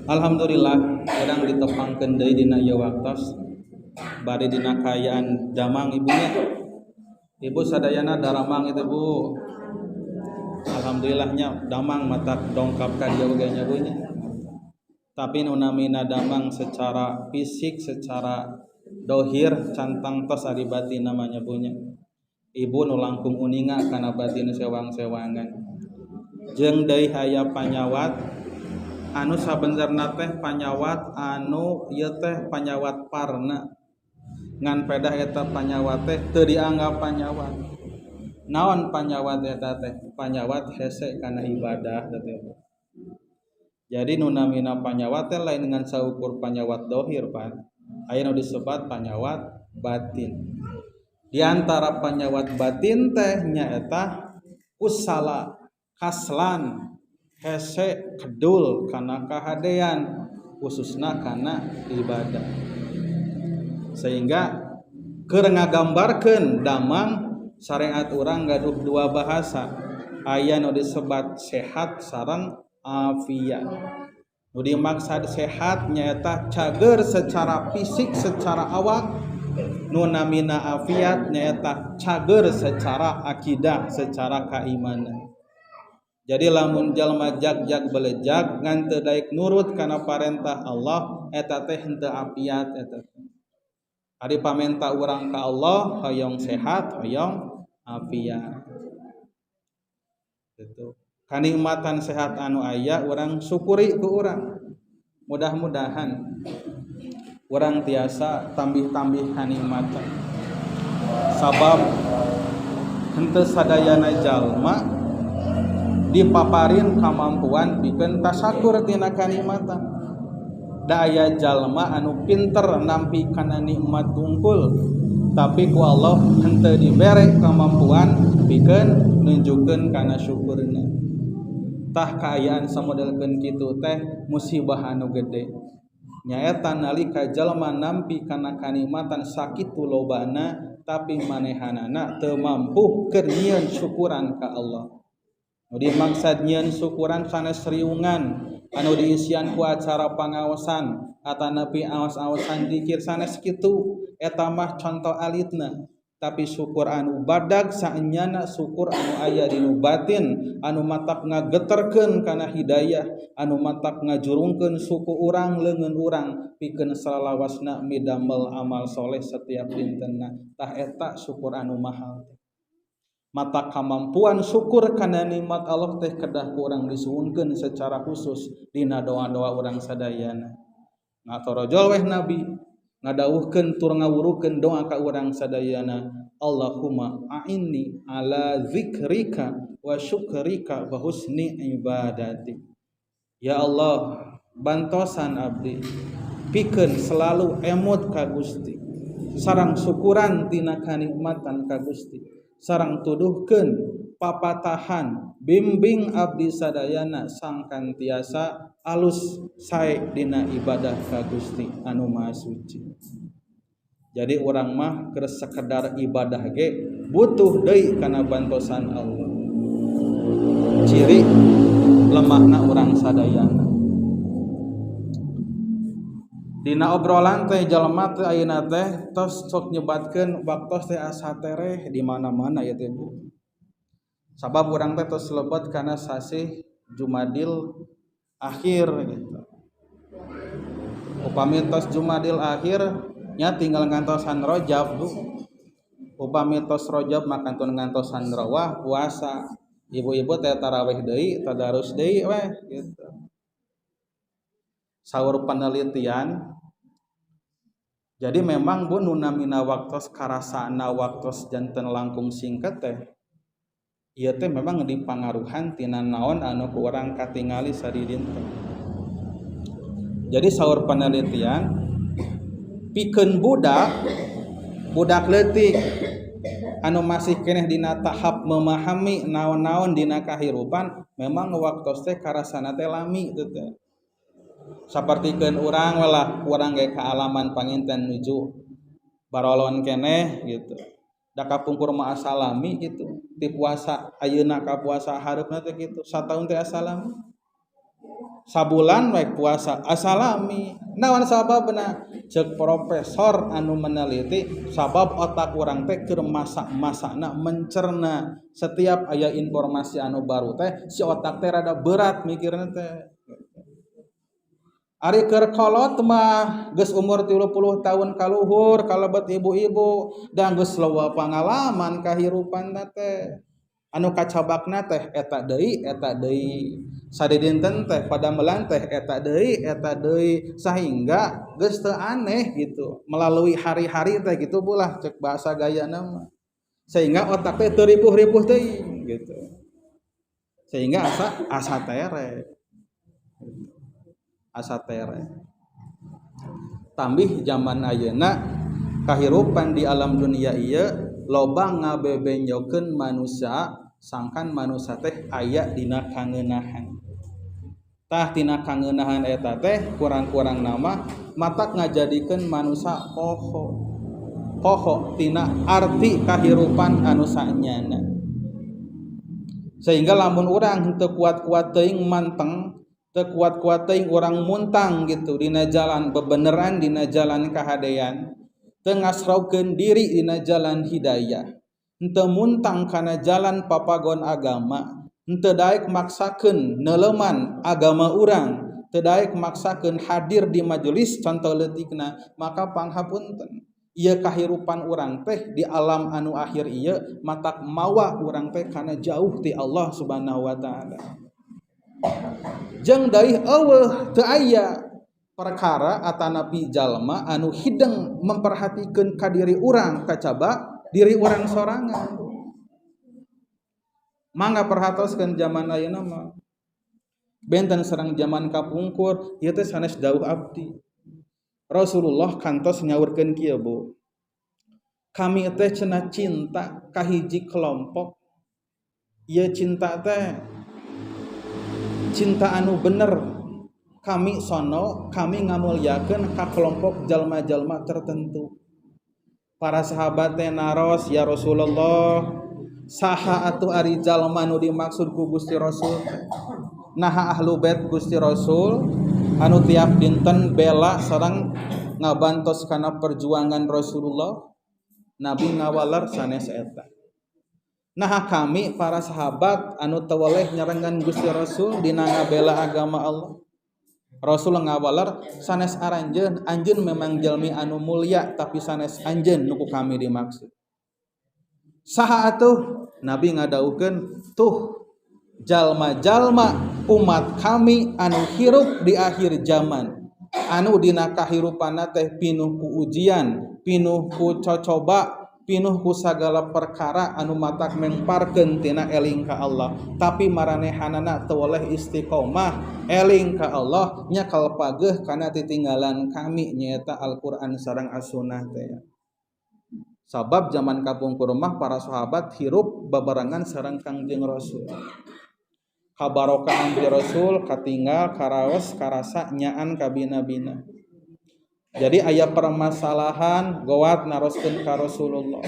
Alhamdulillah urang ditepangkeun deui dina ieu waktos bari dina kaayaan damang ibunya. Ibu sadayana daramang itu Bu. Alhamdulillahnya damang mata dongkap ka dieu oge nya Bu nya. Tapi nu namina damang secara fisik, secara dohir cantang tos ari batin namanya Bu nya. Ibu nu langkung uninga kana batin sewang-sewangan. Jeung deui aya panyawat anu sabenerna teh panyawat anu ieu teh panyawat parna ngan pedah eta panyawat teh teu dianggap panyawat. Naon panyawat eta teh? Panyawat hese kana ibadah teh. Jadi nu namina panyawat teh lain ngan saukur panyawat dohir pan. Aya nu disebat panyawat batin. Di antara panyawat batin teh nyaeta kusala, kaslan, hese kedul kana kahadean, khususna kana ibadah. Sehingga keur ngagambarkeun damang syariat urang gaduh dua bahasa. Aya nu disebat sehat sareng afiat. Nu dimaksud sehat nyaeta cager secara fisik, secara awak. Nu namina afiat nyaeta cager secara akidah, secara keimanan. Jadi lamun jalma jag-jag belejag ngan teu daek nurut kana parentah Allah eta teh henteu afiat eta. Ari pamenta urang ka Allah hoyong sehat, hoyong afiat. Gitu. Kanikmatan sehat anu aya urang syukuri ku urang. Mudah-mudahan urang tiasa tambih-tambih kanikmatan. Sabab henteu sadayana jalma dipaparin kamampuan pikeun tasakur tina kanikmatan. Da aya jalma anu pinter nampi kana nikmat tungkul, tapi ku Allah henteu dibere kamampuan pikeun nunjukkeun kana syukurna. Tah kaayaan samodelkeun kitu teh musibah anu gede. Nyaeta nalika jalma nampi kana kanikmatan sakitu lobana tapi manehanana teu mampu keur nyieun syukuran ka Allah. Nu dimaksad nyieun syukuran sanes riungan anu diisian ku acara pangaosan atanapi aos-aosan zikir sanes kitu, eta mah conto alitna. Tapi syukur anu badag saenyana syukur anu aya dinu batin anu matak ngageterkeun kana hidayah, anu matak ngajurungkeun suku urang leungeun urang pikeun salalawasna midamel amal soleh setiap dintenna. Tah eta syukur anu mahal. Mata kamampuan syukur kana nikmat Allah teh kedah ku urang disuhunkeun secara khusus dina doa-doa urang sadayana. Ngatorojol weh Nabi ngadawuhkeun tur ngawurukeun doa ka urang sadayana, Allahumma a'inni ala zikrika wa syukrika wa husni ibadati. Ya Allah, bantosan abdi pikeun selalu emut ka Gusti, sareng syukuran tina kanikmatan ka Gusti, sareng tuduhkeun papatahan bimbing abdi sadayana sangkan tiasa alus sae dina ibadah ka Gusti anu Maha Suci. Jadi urang mah keur sekedar ibadah ge butuh deui kana bantosan Allah. Ciri lemahna urang sadayana. Dina obrolan teh jalma teh ayeuna teh tos sok nyebatkeun waktos teh asa tereh di mana-mana ya teh Bu. Sabab urang teh tos lebet kana sasih Jumadil akhir gitu. Upami tos Jumadil akhir nya tinggal ngantosan Rajab Bu. Upami tos Rajab mah kantun ngantosan rawah puasa. Ibu-ibu teh tarawih deui, tadarus deui weh gitu. Saur penelitian jadi memang Bu nu namina waktos karasana waktos janten langkung singkat teh ieu teh memang dipangaruhan tina naon anu ku urang katingali sadidinten. Jadi saur penelitian pikeun budak leutik anu masih keneh dina tahap memahami naon-naon dina kahirupan memang waktos teh karasana teh lami teh teh. Sapertikeun urang welah urang ge kaalaman panginten nuju barolon keneh gitu. Da kapungkur mah asalami gitu. Ti puasa ayeuna ka puasa hareupna teh gitu. Sataun teh asalami. Sabulan baik puasa asalami. Naon sababna? Cek profesor anu meneliti, sabab otak urang teh keur masak-masakna mencerna setiap aya informasi anu baru teh, si otak teh rada berat mikirna teh. Ari keur kolot mah geus umur 30 tahun kaluhur, kalebet ibu-ibu dan geus loba pangalaman kahirupan teh. Anu kacabakna teh eta deui, eta deui, sadidinten teh padamelan teh eta deui, eta deui, sehingga geus teu aneh gitu melalui hari-hari teh gitu bulah, cek bahasa gayana mah, sehingga otak teh teu ripuh-ripuh teuing gitu, sehingga asa asa tere asa tere. Tambih zaman ayeuna kahirupan di alam dunia ieu loba ngabebenjokeun manusia, sangkan manusia teh aya dina kangeunahan. Tah, tina kangeunahan eta teh kurang-kurang nama matak ngajadikeun manusia poho poho tina arti kahirupan anu sanyana, sehingga lamun urang teu kuat-kuat teuing manteng, teu kuat-kuat teuing urang muntang gitu dina jalan bebeneran, dina jalan kahadean, teu ngasraukeun diri dina jalan hidayah, henteu muntang kana jalan papagon agama, henteu daek maksakeun neuleman agama urang, teu daek maksakeun hadir di majelis contoh leutikna, maka panghapunten, ieu kahirupan urang teh di alam anu akhir ieu matak mawa urang teh kana jauh ti Allah Subhanahu wa Taala. Jeung deui eueuh, teu aya perkara atanapi jalma anu hideng memperhatikeun ka diri urang kacaba diri urang sorangan. Mangga perhatoskeun, zaman ayeuna mah benten sareng zaman kapungkur. Ieu teh sanes dawuh abdi, Rasulullah kantos nyaurkeun kieu, Bu. Kami teh cenah cinta ka hiji kelompok. Ieu cinta teh cinta anu bener. Kami sono, kami ngamulyakeun ka kelompok jalma-jalma tertentu. Para sahabat teh naros, "Ya Rasulullah, saha atuh ari jalma nu dimaksud ku Gusti Rasul?" Naha ahlu bait Gusti Rasul anu tiap dinten bela sareng ngabantos kana perjuangan Rasulullah? Nabi ngawaler, "Sanes eta." Nah, kami para sahabat anu teu weleh nyarengan Gusti Rasul dina ngabela agama Allah? Rasul ngawaler, "Sanes aranjeun, anjeun memang jalmi anu mulia, tapi sanes anjeun nu ku kami dimaksud." Saha atuh? Nabi ngadawuhkeun, "Tuh jalma-jalma umat kami anu hirup di akhir zaman, anu dina kahirupanna teh pinuh ku ujian, pinuh ku cocoba, pinuh ku sagala perkara anu matak mengparkeun tina eling ka Allah, tapi maranehanana teu weleh istiqomah eling ka Allah, nyakal pageuh kana titinggalan kami, nyaeta Al-Qur'an sareng As-Sunnah teh." Sabab zaman kapungkur mah para sahabat hirup babarengan sareng Kangjeng Rasul, kabarokahan ti Rasul katinggal, karaos, karasa, nyaan kabina-bina. Jadi aya permasalahan goat naroskeun ka Rasulullah.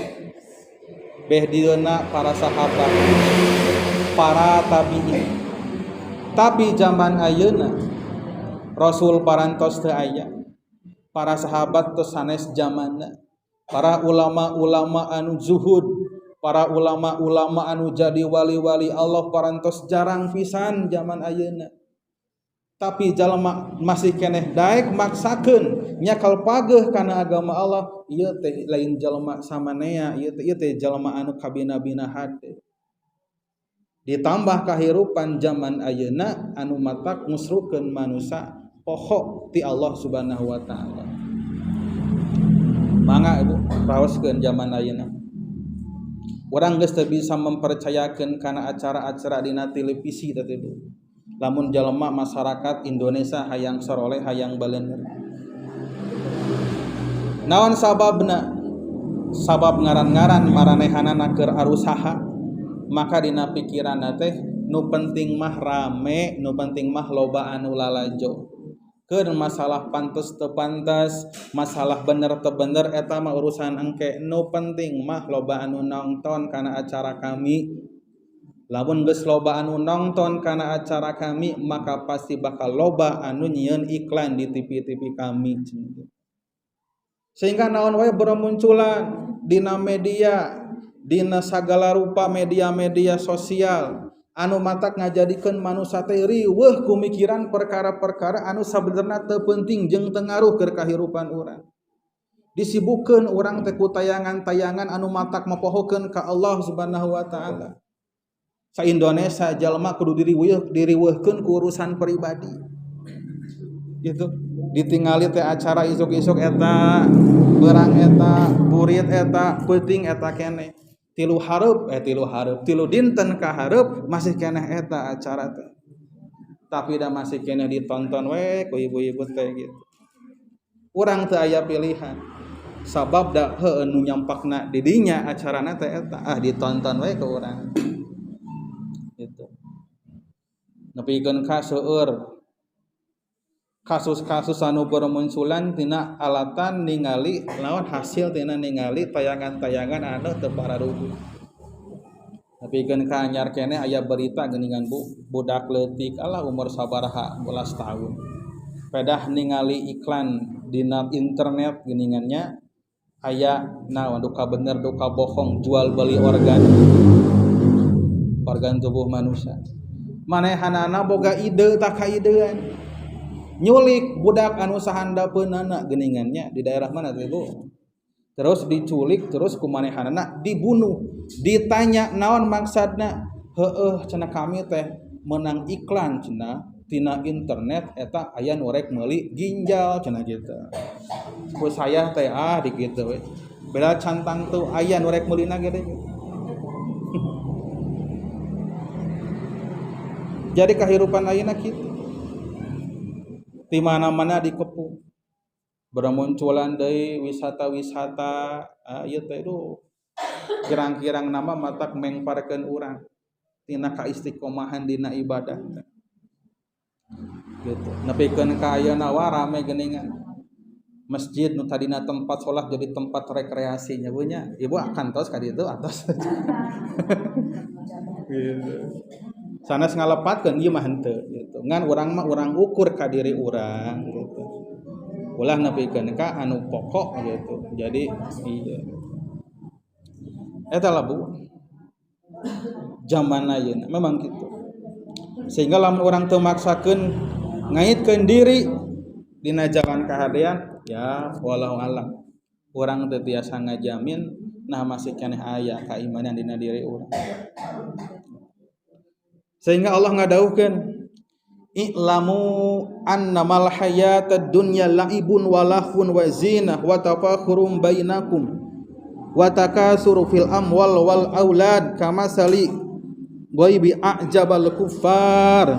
Beh dieuna para sahabat, para tabiin. Tapi zaman ayeuna Rasul parantos teu aya. Para sahabat tos sanes zamanna. Para ulama-ulama anu zuhud, para ulama-ulama anu jadi wali-wali Allah parantos jarang pisan zaman ayeuna. Tapi jalma masih keneh daek maksakeun nyakal pageuh kana agama Allah, ieu teh lain jalma samanea, ieu teh jalma anu kabina-bina hate. Ditambah kahirupan zaman ayeuna anu matak musrukeun manusia poho ti Allah Subhanahu wa Taala. Mangga Ibu raoskeun, zaman ayeuna urang geus teu bisa mempercayakeun kana acara-acara dina televisi teh, Ibu. Lamun jalma masyarakat Indonesia hayang soroleh, hayang balener, naon sababna? Sabab ngaran-ngaran maranehanana keur arusaha, maka dina pikiranna teh nu penting mah rame, nu penting mah loba anu lalajo. Keur masalah pantes teu pantes, masalah bener teu bener, eta mah urusan engke. Nu penting mah loba anu nonton kana acara kami. Lamun geus loba anu nonton kana acara kami maka pasti bakal loba anu nyieun iklan di TV-TV kami. Sehingga naon wae bermunculan dina media, dina sagala rupa media-media sosial anu matak ngajadikeun manusia teh riweuh ku mikiran perkara-perkara anu sabenerna teu penting jeung teu ngaruh keur kahirupan urang. Disibukkeun urang teh ku tayangan-tayangan anu matak mapohokeun ka Allah Subhanahu wa taala. Sa Indonesia jalma kudu diriweuhkeun ku urusan pribadi. Gitu. Ditingali teh acara isuk-isuk eta, beurang eta, burit eta, peuting eta keneh. Tilu hareup, tilu dinten ka hareup masih keneh eta acara teh. Tapi da masih keneh ditonton we ku ibu-ibu teh gitu. Urang teu aya pilihan. Sabab da heueuh nu nyampakna di dinya acarana teh eta, ah ditonton we ku urang. Gitu. Nepikeun ka seueur kasus-kasus anu bermunculan tina alatan ningali lawan hasil tina ningali tayangan-tayangan anu teu pararuguh. Nepikeun ka anyar keneh aya berita geuningan bu budak leutik alah umur sabaraha belas tahun. Pedah ningali iklan dina internet geuningannya aya naon duka bener duka bohong jual beli organ tubuh manusia. Manehanana boga ide tak kaidean. Nyulik budak anu sahandapeunana geuningannya di daerah mana tuh ibu? Terus diculik terus ku manehanana dibunuh. Ditanya naon maksudna? Heueuh cenah kami teh menang iklan cenah tina internet eta aya nu rek meuli ginjal cenah kitu. Ku saya teh ah di kitu we. Beda cantang tuh aya nu rek meulina gede. Jadi kahirupan ayeuna kitu. Di mana-mana dikepung. Bermunculan deui wisata-wisata ieu teh duh. Kirang-kirang nama matak mengparkeun urang tina kaistiqomahan dina ibadah teh. Gitu. Nepikeun ka ayeuna wa rame geuningan. Masjid nu tadina tempat salat jadi tempat rekreasi nya bu nya. Ibu akan tos ka ditu atos. Gitu. Sanes ngalepatkeun ieu mah henteu gitu. Ngan urang mah urang ukur ka diri urang gitu. Ulah nepikeun ka anu pokok gitu. Jadi iya. Eta lah bu. Zaman ayeuna memang gitu. Sehingga lamun urang teu maksakeun ngaitkeun diri dina jalan kahadean ya wallahu alam. Urang teu tiasa ngajamin nah masih keneh aya kaimanan dina diri urang. Sehingga Allah ngadauhkeun i'lamu annamal hayatad dunya la'ibun wa lahwun wa zinah wa tafakhurum bainakum wa takasuru fil amwal wal aulad kamasali ghaibi a'jabal kuffar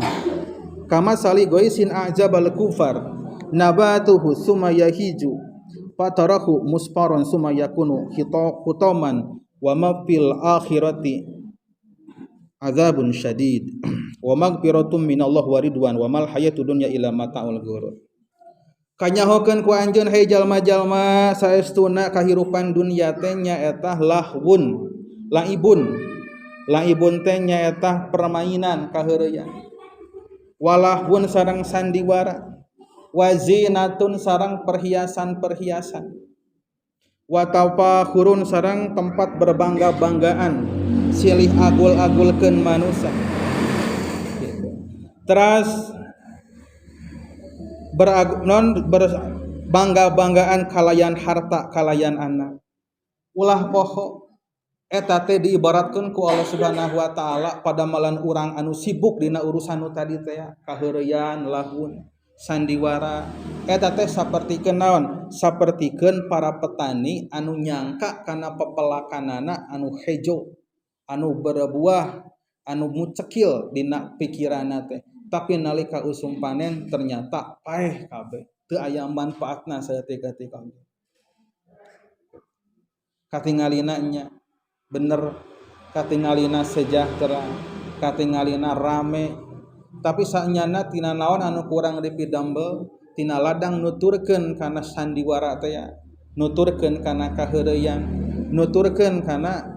kamasali ghaisin a'jabal kuffar nabatuhu summa yahiju fatarahu musfaran summa yakunu hutaman wa ma fil akhirati azabun syadid wa magfiratum minallah wa ridwan wa mal hayatud dunya illa mata'ul ghurur. Kanyahokeun ku anjeun hei jalma-jalma saestuna kahirupan dunya teh nyaeta lahwun laibun. Laibun teh nyaeta permainan kaheureuyan. Walahwun sareng sandiwara, wa zinatun sareng perhiasan-perhiasan. Wa tafakhurun sareng tempat berbangga-banggaan. Silih agul-agulkeun manusia. Gitu. Teras berbangga-banggaan kalayan harta, kalayan anak. Ulah poho eta teh diibaratkeun ku Allah Subhanahu wa taala pada malan urang anu sibuk dina urusan nu tadi teh kaheureyan, lahun, sandiwara. Eta teh sapertikeun naon? Sapertikeun para petani anu nyangka kana pepelakanana anu hejo, anu berbuah, anu mucekil dina pikiranna teh. Tapi nalika usum panen ternyata paeh kabeh, teu aya manfaatna saeutik-eutik oge. Katingalina nya bener, katingalina sejahtera, katingalina rame, tapi sanyana tina naon anu kurang dipidambel, tina ladang nuturkeun kana sandiwara teh ya, nuturkeun kana kaheureyan, nuturkeun kana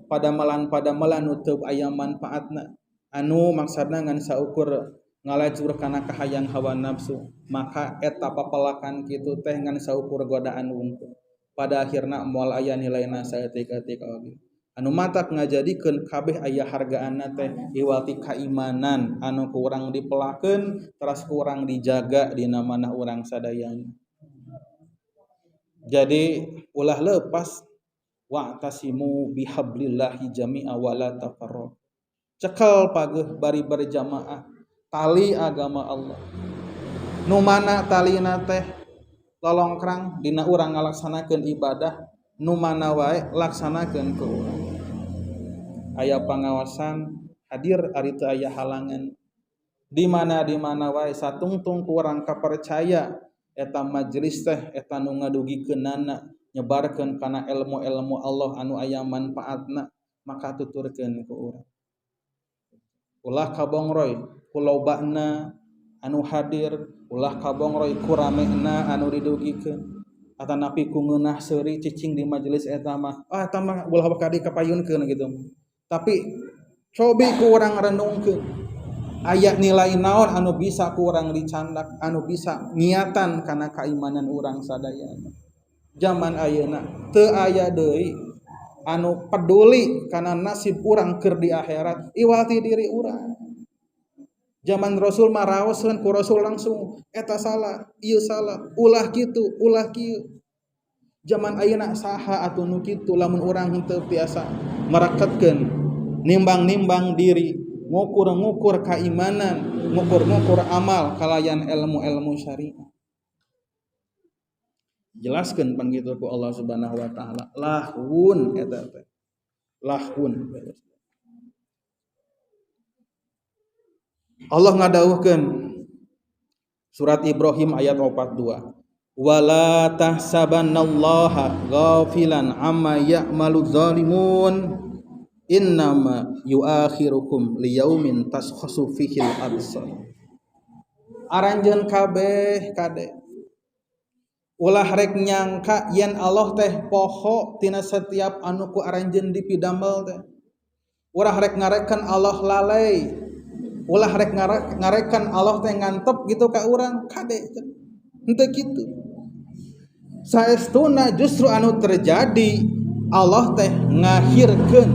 Padamelan-padamelan nu teu aya manfaatna anu maksudna ngan saukur ngalajur kana kahayang hawa nafsu, maka eta papelakan kitu teh ngan saukur godaan wungkul. Pada akhirna moal aya nilaina saeutik-eutik oge. Anu matak ngajadikeun kabeh aya hargaanna teh iwati kaimanan anu ku urang dipelakeun teras ku urang dijaga dina manah urang sadayana. Jadi ulah lepas wa'tasimu bihablillahi jami'a wa la tafarraqu. Cekel pageuh bari berjamaah tali agama Allah. Nu mana talina teh lolongkrang dina urang ngalaksanakeun ibadah, nu mana wae laksanakeun ku urang. Aya pangawasan hadir ari teu aya halangan. Di mana wae satungtung ku urang kapercaya eta majelis teh eta nu ngadugikeunana nyebarkeun kana ilmu-ilmu Allah anu aya manfaatna, maka tuturkeun ku urang. Ulah kabongroy ku lobana anu hadir, ulah kabongroy ku ramena anu didugikeun. Atanapi ku ngeunah seuri cicing di majelis eta mah, ah eta mah ulah bakal dikapayunkeun gitu. Tapi cobi ku urang renungkeun aya nilai naon anu bisa ku urang dicandak, anu bisa niatan kana kaimanan urang sadayana. Zaman ayeuna teu aya deui anu peduli kana nasib urang keur di akhirat iwati diri urang. Zaman Rasul mah raoseun ku Rasul langsung eta salah, ieu salah, ulah kitu, ulah kieu. Zaman ayeuna saha atuh nu kitu lamun urang henteu tiasa mereketkeun nimbang-nimbang diri, ngukur-ngukur keimanan, ngukur-ngukur amal kalayan ilmu-ilmu syariat. Jelaskeun panggitu ku Allah Subhanahu wa taala, lahun eta teh. Lahun. Allah ngadawuhkeun surat Ibrahim ayat 42. Wala tahsabannallaha ghafilan amma ya'malu zalimun innama yuakhirukum liyaumin tashkhasu fihil absar. Aranjeun kabeh kade ulah rek nyangka yen Allah teh poho tina setiap anu ku aranjeun dipidamel teh. Ulah rek ngarekan Allah lalai, ulah rek ngarekan Allah teh ngantep gitu ka urang kade henteu kitu. Saestuna justru anu terjadi Allah teh ngahirkeun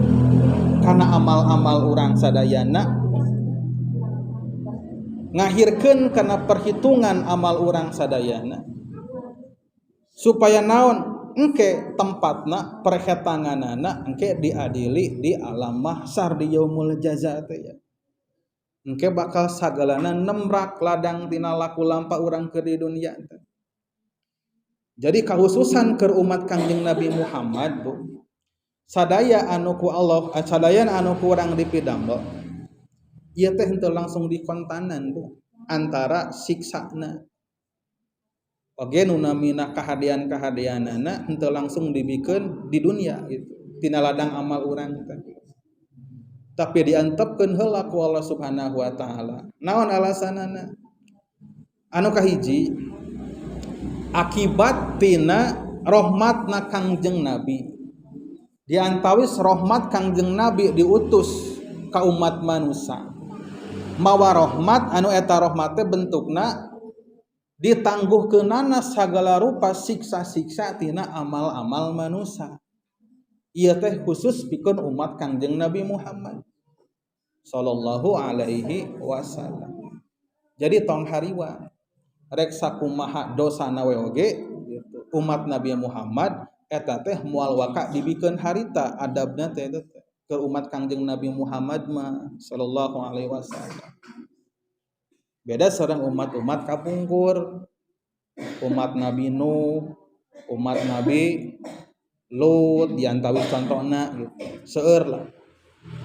kana amal-amal urang sadayana, ngahirkeun kana perhitungan amal urang sadayana, supaya naon engke tempatna perhetanganana engke diadili di alam mahsyar di yaumul jaza teh ya. Engke bakal sagalana nemrak ladang tina laku lampa urang keur di dunia teh. Jadi kahususan keur umat Kangjeng Nabi Muhammad bu, sadaya anu ku Allah, sadaya anu ku urang dipidamel ieu teh henteu langsung dikontanan bu antara siksana. Oge nu namina kahadean-kahadeanana henteu langsung dibikeun di dunia gitu tina ladang amal urang teh. Tapi diantepkeun heula ku Allah Subhanahu wa taala. Naon alasanana? Anu kahiji akibat tina rahmatna Kangjeng Nabi. Diantawis rahmat Kangjeng Nabi diutus ka umat manusia. Mawa rahmat anu eta rahmat teh bentukna ditangguhkeunana sagala rupa siksa-siksa tina amal-amal manusia. Ieu teh khusus pikeun umat Kangjeng Nabi Muhammad sallallahu alaihi wasallam. Jadi tong hariwa rek sakumaha dosana we oge gitu. Umat Nabi Muhammad eta teh moal waka dibikeun harita adabna teh ke umat Kangjeng Nabi Muhammad mah sallallahu alaihi wasallam. Beda sareng umat-umat kapungkur, umat Nabi Nuh, umat Nabi Lut diantawis contona gitu. Seueur lah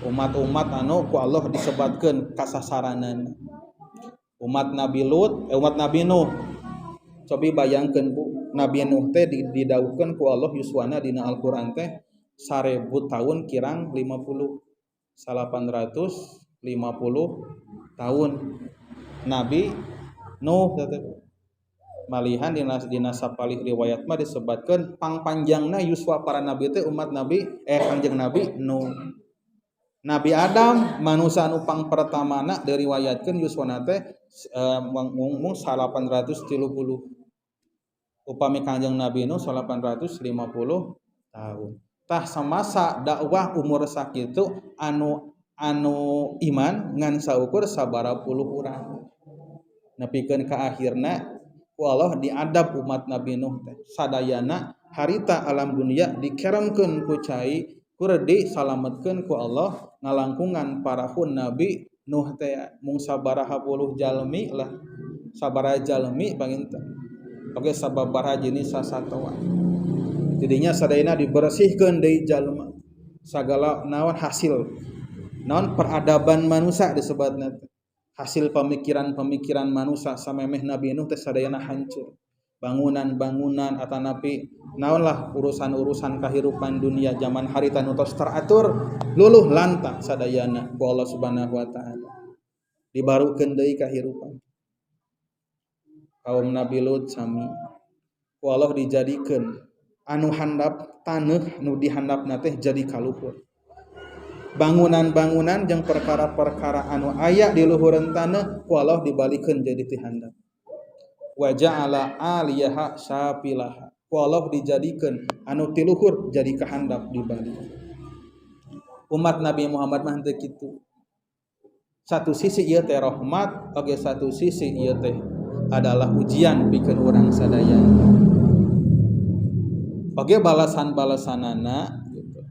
umat-umat anu ku Allah disebatkeun kasasaranan. Umat Nabi Lut, umat Nabi Nuh. Cobi bayangkeun bu, Nabi Nuh teh didawuhkeun ku Allah yuswana dina Al-Qur'an teh 1000 tahun kirang 50, 850 tahun Nabi Nuh teh. Malihan dina sapalih riwayat mah disebatkeun pangpanjangna yuswa para nabi teh umat nabi Kangjeng Nabi Nuh. Nabi Adam manusia anu pang pertamana diriwayatkeun yuswana teh mung 830. Upami Kangjeng Nabi Nuh 850 tahun. Tah samasa dakwah umur sakitu anu iman ngan saukur sabaraha puluh urang. Nepikeun ka akhirna ku Allah diadab umat Nabi Nuh teh sadayana harita alam dunia dikeremkeun ku cai kur disalametkeun ku Allah ngalangkungan parahun Nabi Nuh teh mung sabaraha puluh jalmi lah, sabaraha jalmi panginten oge sababaraha jenis sasatoan. Jadinya sadayana dibersihkeun deui jalma sagala naon hasil naon peradaban manusia disebutna teh. Hasil pemikiran-pemikiran manusia samemeh Nabi Nuh teh sadayana hancur. Bangunan-bangunan atanapi naonlah urusan-urusan kehidupan dunia zaman harita nu tos teratur luluh lantak sadayana ku Allah Subhanahu wa taala. Dibarukeun deui kahirupan. Kaum Nabi Lut sami ku Allah dijadikeun anu handap taneuh nu dihandapna teh jadi kaluhur. Bangunan-bangunan jeung perkara-perkara anu aya di luhureun taneuh ku Allah dibalikeun jadi ti handap. Wa ja'ala 'aliyaha safilaha. Ku Allah dijadikeun anu ti luhur jadi kahandap dibalik. Umat Nabi Muhammad mah henteu kitu. Satu sisi ieu teh rahmat, oge satu sisi ieu teh adalah ujian pikeun urang sadaya. Oge balasan-balasanana gitu.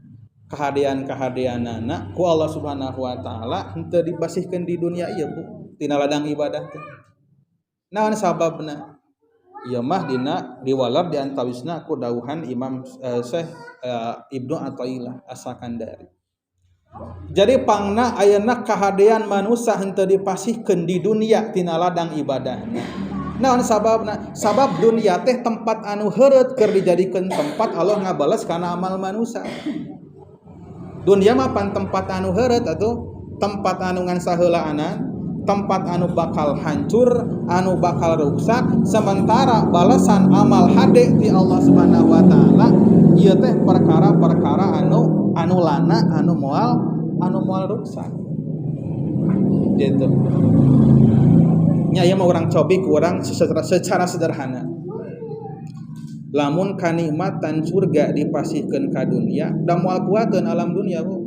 Kahadean-kahadeanana ku Allah Subhanahu wa taala henteu dibasihkeun di dunia ieu Bu, tina ladang ibadah teh. Naon sababna? Ieu mah dina diwalar di antawisna ku dawuhan Imam Syekh Ibnu Athaillah As-Sakandari. Jadi pangna ayeuna kahadean manusia henteu dipasihkeun di dunia tina ladang ibadahna. Naon sababna? Sabab dunia teh tempat anu heureut keur dijadikeun tempat Allah ngabales kana amal manusia. Dunia mah pan tempat anu heureut atuh, tempat anu ngan saheulaanan, tempat anu bakal hancur, anu bakal rusak, sementara balasan amal hade ti Allah Subhanahu wa taala ieu teh perkara-perkara anu lana, anu moal rusak. Gitu. Nya ieu mah urang cobi ku urang secara sederhana. Lamun kanikmatan surga dipasihkeun ka dunia, da moal kuateun alam dunia Bu.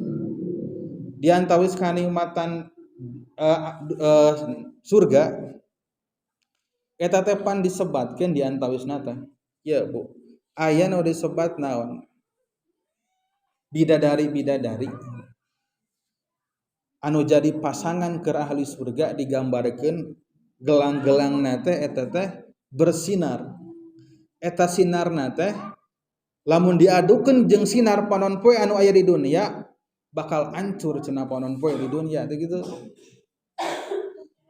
Diantawis kanikmatan surga eta teh pan disebatkeun diantawisna teh. Ieu Bu, aya nu disebat naon? Bidadari-bidadari anu jadi pasangan keur ahli surga digambarkeun gelang-gelangna teh eta teh bersinar. Eta sinarna teh lamun diadukeun jeung sinar panon poe anu aya di dunia bakal hancur cenah panon poe di dunia teh gitu.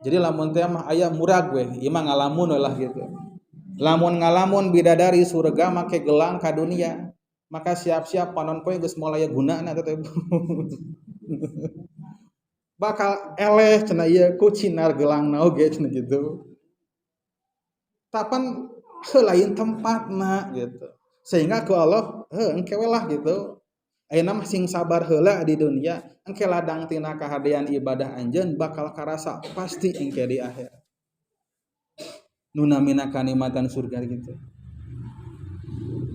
Jadi lamun teh mah aya murag we, ieu mah ngalamun we lah gitu. Lamun ngalamun bidadari surga make gelang ka dunia, maka siap-siap panon poe geus moal aya gunana teh. Bakal eleh cenah ieu ku sinar gelangna oge cenah gitu. Tapan lain tempatna gitu. Sehingga ku Allah heuh engke we lah gitu. Ayeuna mah sing sabar heula di dunia, engke ladang tina kahadean ibadah anjeun bakal karasa pasti engke di akhir. Nu namina kanikmatan surga gitu.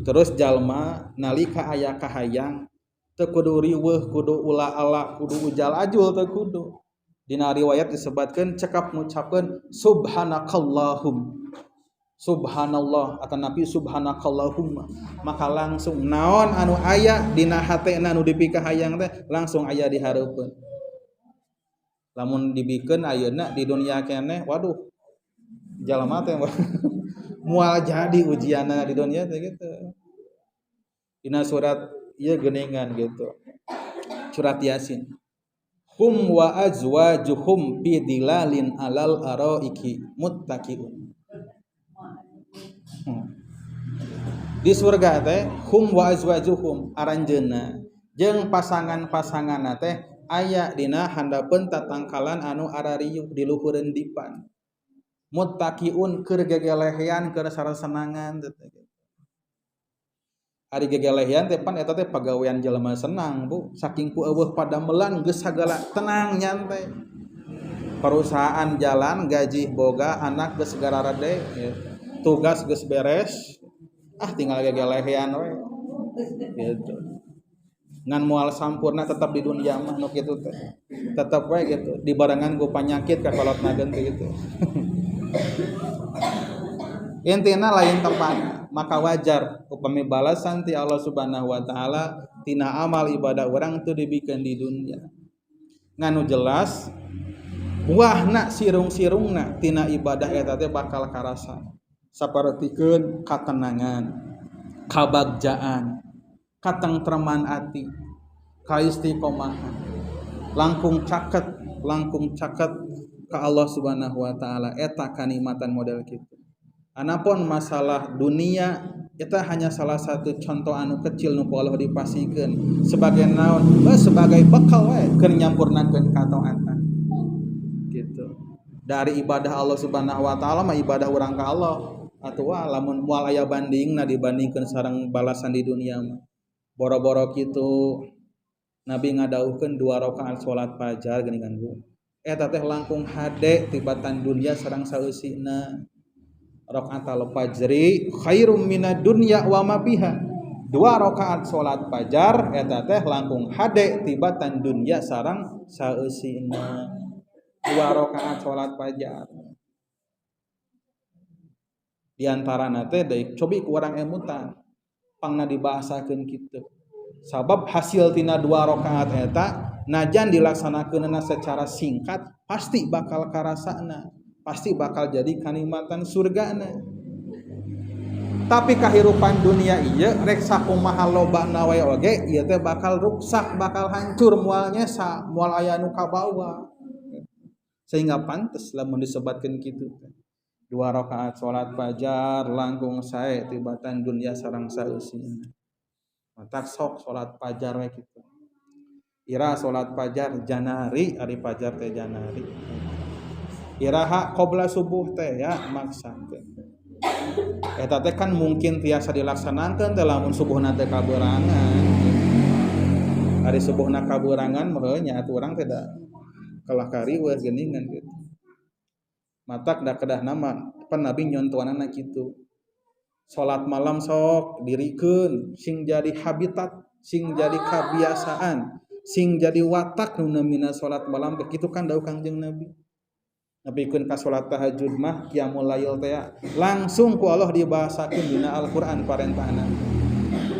Terus jalma nalika aya kahayang teu kudu riweuh, kudu ula-ala, kudu ujal-ajul teu kudu. Dina riwayat disebatkeun cekap ngucapkeun subhanakallahum. Subhanallah atau nabi subhanakallahumma, maka langsung naon anu aya dina hatena anu dipikahayang teh langsung aya di hareupeun. Lamun dibikeun ayeuna di dunia keneh, waduh jalma teh moal jadi ujianna di dunia teh gitu. Dina surat ieu geuningan gitu. Surat Yasin. Hum wa azwajuhum fi dilalin alal araiki muttaqiun. Di surga teh hum wa azwajuhum aranjeunna jeung pasangan-pasanganna teh aya dina handapeun tatangkalan anu arariuh di luhureun dipan. Muttaqiun keur gegelehean keur sarasenangan teh. Ari gegelehean teh pan eta teh pagawean jelema senang, Bu. Saking ku eueuh padamelan geus sagala tenang nyantai. Perusahaan jalan, gaji boga, anak geus gararede, tugas geus beres. Ah tinggal gegelehean we. Gitu. Ngan moal sampurna tetap di dunia mah nu kitu teh. Tetep we gitu, dibarengan ku panyakit ka kolotna teh gitu. Intina lain tempat, maka wajar upami balasan ti Allah Subhanahu wa taala tina amal ibadah urang teu dibikeun di dunia. Ngan nu jelas buahna sirung-sirungna tina ibadah eta teh bakal karasa. Sapertikeun katenangan, kabagjaan, katengtreman ati, kaistiqomahan, langkung caket ka Allah Subhanahu wa taala. Eta kanikmatan model kitu. Anapun masalah dunia eta hanya salah satu contoh anu kecil nu ku Allah dipasikeun sebagai naon? Sebagai bekal we keur nyampurnakeun kataatan. Gitu. Dari ibadah Allah Subhanahu wa taala mah ibadah urang ka Allah. Atuh lamun moal aya bandingna dibandingkeun sareng balasan di dunia mah. Boro-boro kitu Nabi ngadawuhkeun 2 rakaat salat fajar geuningan Bu. Eta teh langkung hade tibatan dunia sareng saeusina. Rakaatul fajri khairum minad dunya wa ma fiha. 2 rakaat salat fajar eta teh langkung hade tibatan dunia sareng saeusina. 2 rakaat salat fajar. Di antarana teh deui cobi ku urang emutan. Pangna dibahasakeun kitu. Sabab hasil tina 2 rakaat eta najan dilaksanakeunna secara singkat pasti bakal karasana, pasti bakal jadi kanikmatan surgana. Tapi kahirupan dunia ieu rek sakumaha lobana wae oge ieu teh bakal ruksak, bakal hancur, moal nyesa, moal aya nu kabawa. Sehingga pantes lamun disebatkeun kitu. 2 rakaat salat fajar langkung sae tibatan dunia sareng saeusina. Matak sok salat fajar we kitu. Ira salat fajar janari, ari fajar teh janari. Iraha qabla subuh teh ya maksa teh. Eta teh kan mungkin tiasa dilaksanakeun teh lamun subuhna teh kaberangan. Ari subuhna kaberangan mah nya atuh urang teh da kalah kariweuh geuningan gitu. Matak da kedah nama pan Nabi nyontoanana kitu. Salat malam sok dirikeun sing jadi habitat, sing jadi kebiasaan, sing jadi watak nu namina salat malam teh kitu kan dawuh Kangjeng Nabi. Nepikeun ka salat tahajud mah qiyamul lail teh langsung ku Allah dibahasakeun dina Al-Qur'an parentahna.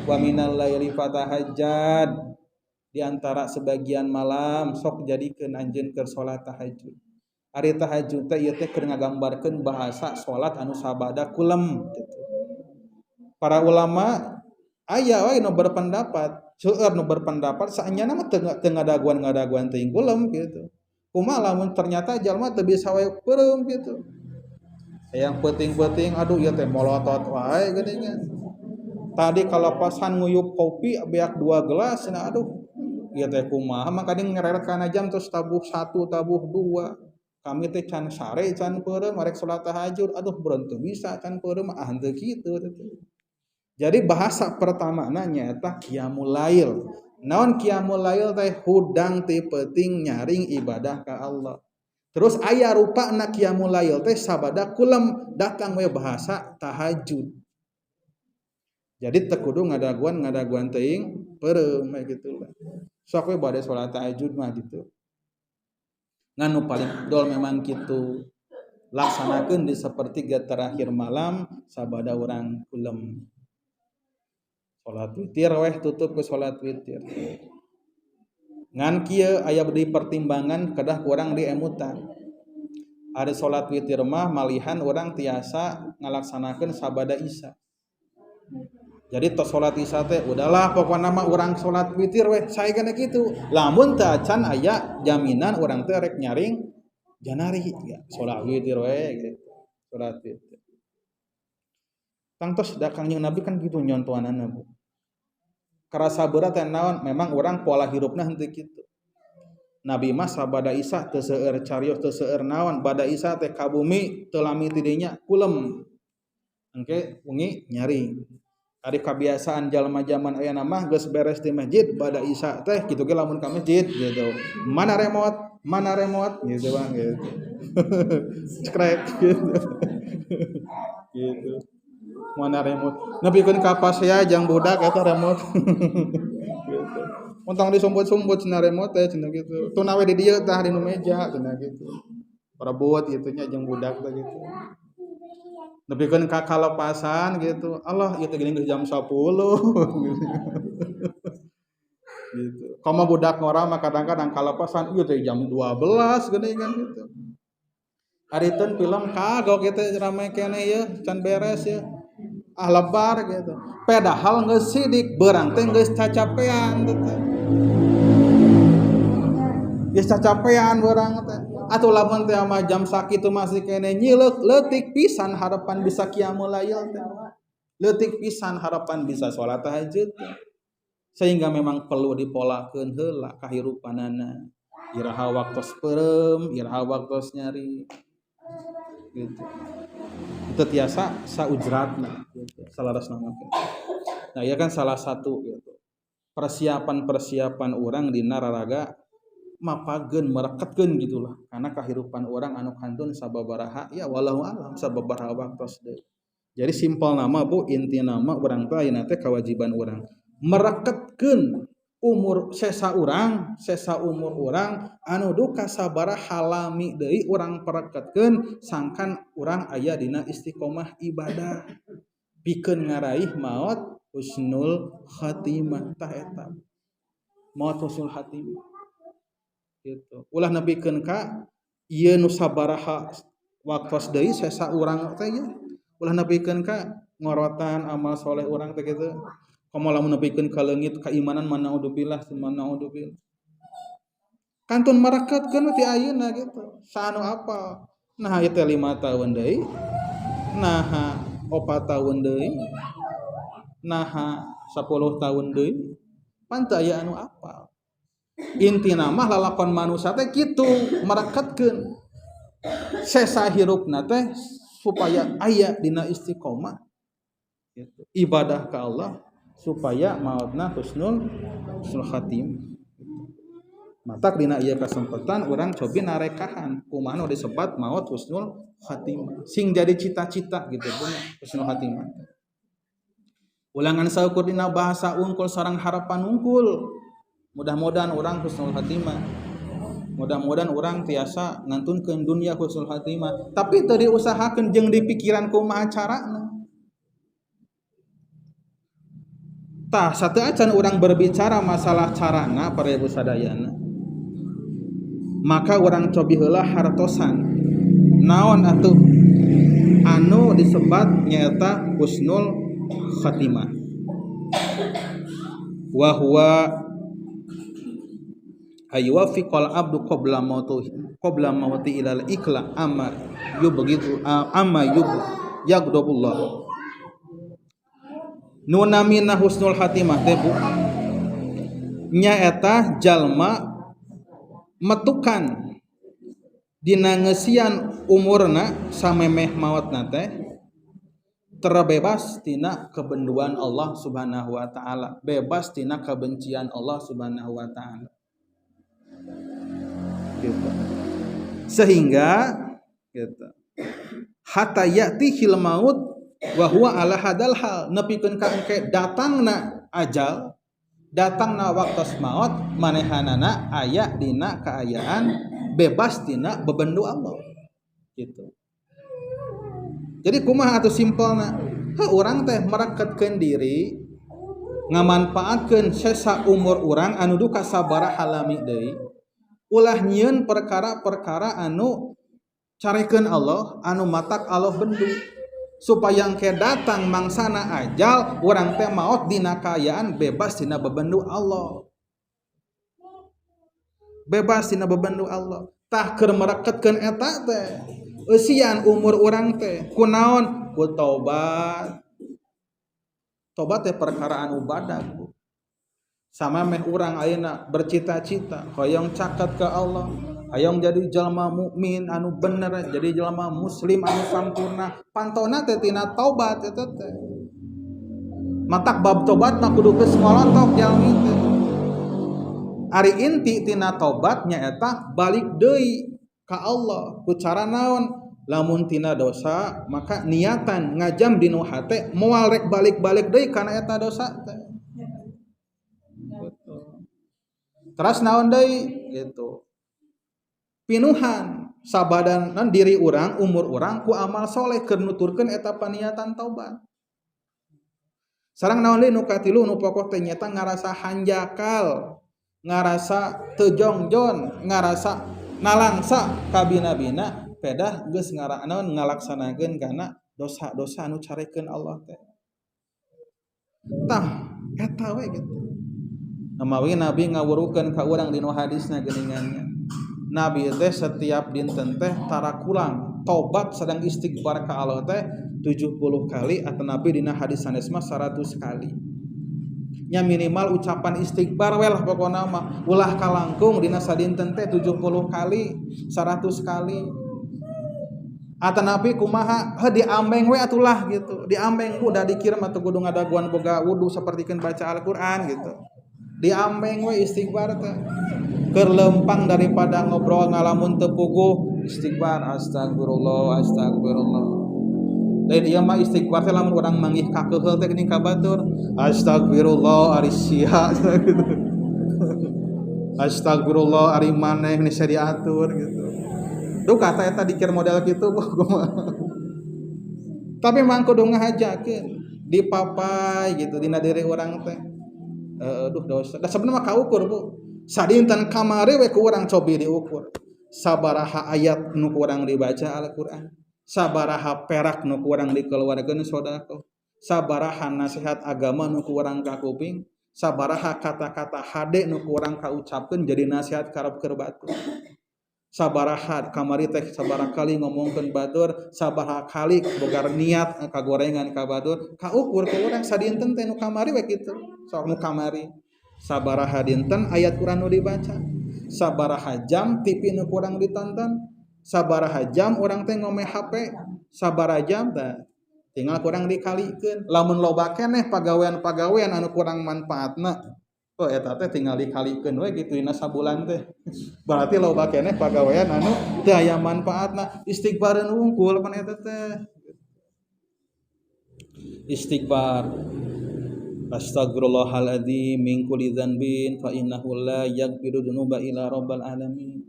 Wa minal laili fatahajjad, di antara sebagian malam sok jadikeun anjeun keur salat tahajud. Ari tahajud teh ieu teh keur ngagambarkeun bahasa salat anu sabada kulem gitu. Para ulama aya we nu berpendapat, seueur nu berpendapat saenyana mah teu ngadaguan-ngadaguan teuing kulem gitu. Kumaha lamun ternyata jalma teu bisa wae peureum gitu. Yang peuting-peuting aduh ieu teh molotot wae geuningan. Tadi kalepasan nguyup kopi beak 2 gelas nah aduh ieu teh kumaha maka ding ngereret kana jam terus tabuh 1 tabuh 2. Kami teh can sare can peureum arek salat tahajud aduh beureum teu bisa can peureum ah henteu kitu. Jadi bahasa pertamana nyaeta qiyamul lail. Naon qiyamul lail teh hudang ti peuting nyaring ibadah ka Allah. Terus aya rupana qiyamul lail teh sabada kulem datang we bahasa tahajud. Jadi teu kudu ngadaguan teuing peureum we kitu lah. Sok we bade salat tahajud mah gitu. Ngan nu paling dol memang kitu. Laksanakeun di sepertiga terakhir malam sabada urang kulem. Salat witir weh tutup ke salat witir. Ngan kieu aya di pertimbangan kedah kurang diemutan. Ari salat witir mah malihan urang tiasa ngalaksanakeun sabada isya. Jadi tos salat isya teh udahlah pokona mah urang salat witir weh sae kana kitu. Lamun teu acan aya jaminan urang teh rek nyaring janari ya salat witir weh gitu. Salat witir. Tangtos da Kangjeng Nabi kan kitu nyontoanana Bu. Kerasa berat teh naon memang urang pola hirupna henteu kitu. Nabi mah sabada Isya teu seueur carios teu seueur naon, bada Isya teh ka bumi teu lami ti dinya kulem. Engke wengi nyaring. Ari kabiasaan jalma zaman ayeuna mah geus beres di masjid bada Isya teh kitu ge lamun ka masjid gitu. Mana remote gitu bang gitu. Cekrek gitu. Gitu. Mana remote? Nepikeun ka pasea jang budak eta remote. Gitu. Montong disumput-sumput cenah remote teh cenah gitu. Tuna we di dieu tah di nu meja cenah gitu. Parebut kitu nya jeung budak teh gitu. Nepikeun ka kalepasan gitu. Allah ieu teh geuning geus jam 10. Gitu. Komo budak ngora mah kadang-kadang kalepasan ieu teh jam 12 geuning kan gitu. Hariteun film kagok kitu rame keneh ieu can beres ya. Ah lebar gitu. Padahal geus sidik beurang teh geus cacapean teh. Geus cacapean beurang teh. Atuh lamun teh mah jam sakitu masih keneh nyileuk leutik pisan harapan bisa qiyamul lail teh. Leutik pisan harapan bisa salat tahajud teh. Sehingga memang perlu dipolakeun heula kahirupanana. Iraha waktos peureum, iraha waktos nyari. Gitu. Itu tiasa saujratna gitu, salarasna mah. Nah, ieu kan salah satu gitu. Persiapan-persiapan urang dina raraga mapageun mereketkeun gitulah karena kahirupan urang anu kantun sababaraha ya wallahu alam sababaraha waktos deui. Jadi simpel nama Bu, inti nama urang teh ayeuna teh kewajiban urang mereketkeun umur sesa urang, sesa umur urang anu duka sabaraha lami deui urang pereketkeun sangkan urang aya dina istiqomah ibadah pikeun ngaraih maot husnul khatimah tah eta. Maot husnul khatimah. Gitu. Ulah nepikeun ka ieu nu sabaraha waktos deui sesa urang teh ya. Ulah nepikeun ka ngorotan amal soleh urang teh kitu. Komo lamun nepikeun ka leungit keimanan mana naudzubillah summa naudzubillah. Kantun mareketkeun ti ayeuna gitu. Saanu apa? Nah ieu teh 5 tahun deui. Nah 4 tahun deui. Nah 10 tahun deui. Pan teu aya anu apal. Intina mah lalakon manusia teh kitu mereketkeun sesa hirupna teh supaya aya dina istiqomah gitu. Ibadah ka Allah supaya mautna husnul khatimah. Matak dina ieu kasempatan urang cobi narekahan kumaha nu disebat maut husnul khatimah sing jadi cita-cita gitu Bu husnul khatimah. Ulangan saukur dina bahasa unggul sareng harapan unggul. Mudah-mudahan urang husnul khatimah. Mudah-mudahan urang tiasa ngantunkeun dunia husnul khatimah. Tapi teu diusahakeun jeung dipikiran kumaha carana. Tah satu acan urang berbicara masalah carana para ibu sadayana. Maka urang cobi heula hartosan. Naon atuh anu disebat nyaeta husnul khatimah. Wa huwa ayuwafiqal abdu qabla mauti qabla mauti ilal ikla amma yubghidu amma yub yaghdabullah. Nu namina husnul khatimah teh Bu nyaeta jalma metukan dina ngeusian umurna samemeh maotna teh terbebas tina kebenduan Allah Subhanahu wa taala, bebas tina kebencian Allah Subhanahu wa taala. Gitu. Sehingga gitu. Hatta ya'tihil maut wa huwa ala hadal hal, nepikeun ka engke datangna ajal, datangna waktos maut manehanana aya dina kaayaan bebas tina bebendu Allah. Gitu. Jadi kumaha atuh simpelna? Heuh urang teh mereketkeun diri ngamanfaatkeun sesa umur urang anu duka sabaraha lami deui. Ulah nyieun perkara-perkara anu carekeun Allah, anu matak Allah bendu. Supaya engke datang mangsana ajal urang teh maot dina kaayaan bebas dina bebendu Allah. Bebas dina bebendu Allah. Tah keur mereketkeun eta teh eusian umur urang teh kunaon? Ku taubat. Tobat teh perkara anu badag, Bu. Sama meh urang ayeuna bercita-cita hoyong caket ke Allah, hayang jadi jalma mukmin anu bener, jadi jalma muslim anu sampurna. Pantona teh tina taubat eta teh. Matak bab tobat mah kudu geus ngolontok jalmi teh. Ari inti tina tobat nyaeta balik deui ka Allah ku cara naon? Lamun tina dosa maka niatan ngajam dinu hate moal rek balik-balik deui kana eta dosa teh. Terus naon deui gitu. Pinuhan sabadan diri urang, umur urang ku amal soleh keur nuturkeun eta paniatan taubat. Sareng naon deui nu katilu nu pokok teh nyaeta ngarasa hanjakal, ngarasa teu jongjon, ngarasa nalangsa kabina-bina pedah geus ngaranaon ngalaksanakeun kana dosa-dosa anu carekeun Allah teh. Tah eta we gitu. Namawi Nabi ngawurukeun ka urang dina hadisna geuningannya. Nabi teh setiap dinten teh tarakulang tobat sedang istighfar ka Allah teh 70 kali atau Nabi dina hadis sanes mah 100 kali. Nya minimal ucapan istighfar we lah pokona mah ulah kalangkung dina sadinten teh 70 kali, 100 kali. Atau Nabi kumaha heuh diambeng we atulah gitu. Diambeng ku da dikir mah teu kudu ngadaguan boga wudu sapertikeun baca Al-Qur'an gitu. Diambeng we istighfar teh. Keur lempang daripada ngobrol ngalamun teu puguh istighfar astagfirullah astagfirullah. Lain ieu mah istighfar teh lamun urang manggih kakeheul teh geuning ka batur astagfirullah ari sia gitu. Astagfirullah ari maneh nu diatur gitu. Duh kata eta dikir model kitu kumaha. Tapi mang kudu ngahajakeun dipapai gitu dina diri urang teh. Aduh dosa. Da sebenarnya mah kaukur Bu. Sadinten kamari we ku urang cobi diukur. Sabaraha ayat nu ku urang dibaca Al-Qur'an, sabaraha perak nu ku urang dikeluarkeun sedekah, sabaraha nasihat agama nu ku urang kakuping, sabaraha kata-kata hade nu ku urang kaucapkeun jadi nasihat karep keur batur. Sabaraha kamari teh sabaraha kali ngomongkeun batur, sabaraha kali boga niat kagorengan ka batur, kaukur ku urang sadinten teh nu kamari we kitu. Sok nu kamari sabaraha dinten ayat Quran nu dibaca, sabaraha jam TV nu kurang ditonton, sabaraha jam urang teh ngome HP, sabaraha jam teh tinggal kurang dikalikeun. Lamun loba keneh pagawean-pagawean anu kurang manfaatna, oh eta teh tinggal dikalikeun we kitu dina sabulan teh. Berarti loba keneh pagawean anu teu aya manfaatna, istighfareun wungkul pan eta teh. Istighfar astagfirullahaladzim min kulli dzanbin fa innahu la yaghfiru dzunuba illa rabbal alamin.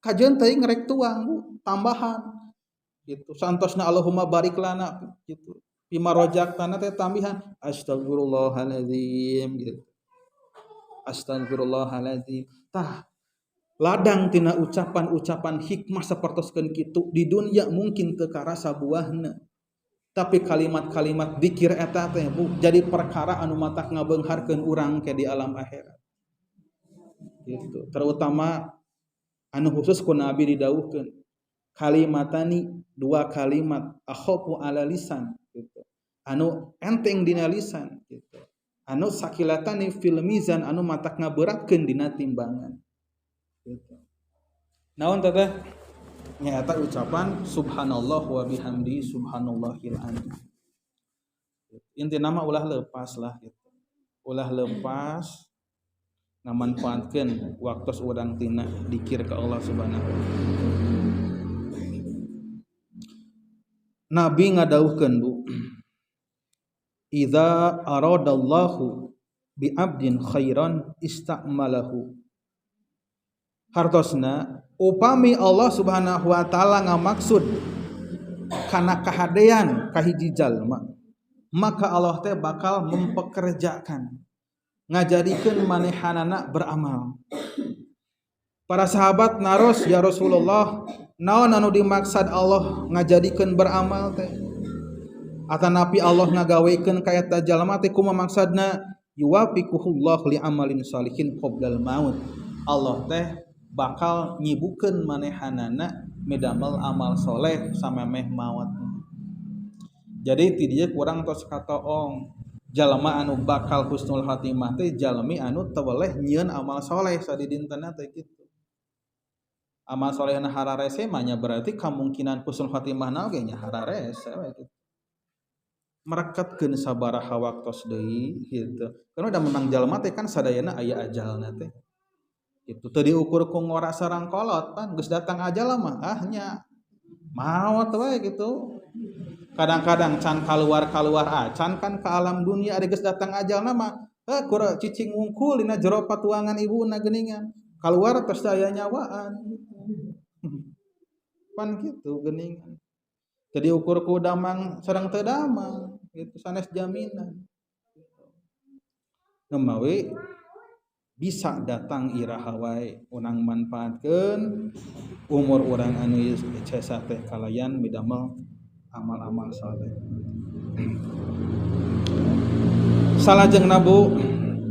Kajeun teuing rek tuang Bu, tambahan gitu. Santosna Allahumma barik lana gitu. Bima rozaqtana teh tambihan astagfirullahaladzim gitu. Astagfirullahaladzim. Tah ladang tina ucapan-ucapan hikmah sapertoskeun kitu di dunia mungkin teu karasa buahna. Tapi kalimat-kalimat dikir eta teh Bu jadi perkara anu matak ngabeungharkeun urang ke di alam akhirat. Gitu. Terutama anu khusus ku Nabi didawuhkeun kalimatani dua kalimat akhafu ala lisan gitu. Anu enteng dina lisan gitu. Anu sakilatani fil mizan anu matak ngaberatkeun dina timbangan. Gitu. Naon teh? Nyaeta ucapan subhanallah wa bihamdi subhanallahil azim. Intina mah ulah lepas lah gitu. Ulah lepas ngamanfaatkeun waktu urang tina dikir ka Allah Subhanahu wa taala. Nabi ngadawuhkeun Bu, idza aradallahu bi abdin khairan ista'malahu. Hartosna upami Allah Subhanahu wa taala ngamaksud kana kahadean ka hiji jalma, maka Allah teh bakal mempekerjakan ngajadikeun manehanana beramal. Para sahabat naros, ya Rasulullah, naon anu dimaksad Allah ngajadikeun beramal teh? Atanapi Allah ngagawekeun ka eta jalma teh kumaha maksudna? Yuwafiquhullah li amalin salihin qoblal maut. Allah teh bakal nyibukeun manehanana midamel amal soleh samemeh maut. Jadi ti dieu kurang tos katoong Jalma anu bakal husnul khatimah teh jalmi anu teu weleh nyieun amal soleh sadidintena teh kitu. Amal solehna hararese mah nya berarti kamungkinan husnul khatimahna oge nya hararese we kitu. Mereketkeun sabaraha waktos deui kitu. Karena da menang jalma teh kan sadayana aya ajalna teh. Kitu teu diukur ku ngora sareng kolot pan geus datang ajal mah ah nya maot we kitu. Kadang-kadang can kaluar-kaluar acan kan ke alam dunia ari geus datang ajalna mah heuh kur cicing wungkul dina jero patuangan ibuna geuningan. Kaluar tos aya nyawaan pan kitu geuningan. Teu diukur ku damang sareng teu damang gitu sanes jaminan. Nemawi bisa datang iraha wae urang manfaatkeun umur urang anu sesa teh kalayan midamel amal-amal saleh. Salajengna Bu,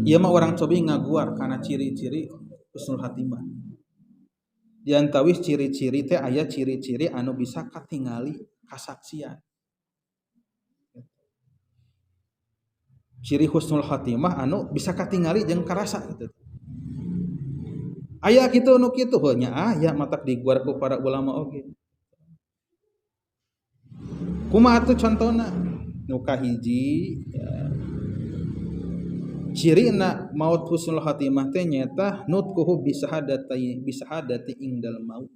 ieu mah urang cobi ngaguar kana ciri-ciri husnul khatimah. Di antawis ciri-ciri teh aya ciri-ciri anu bisa katingali kasaksian. Ciri husnul khatimah anu bisa katingali jeung karasa gitu. Aya kitu nu kitu heuh nya aya matak diguar ku para ulama oge. Kumaha atuh contona? Nu kahiji ya. Cirina maut husnul khatimah teh nyaeta nutquhu bisahadatai bisahadati ingdal maut.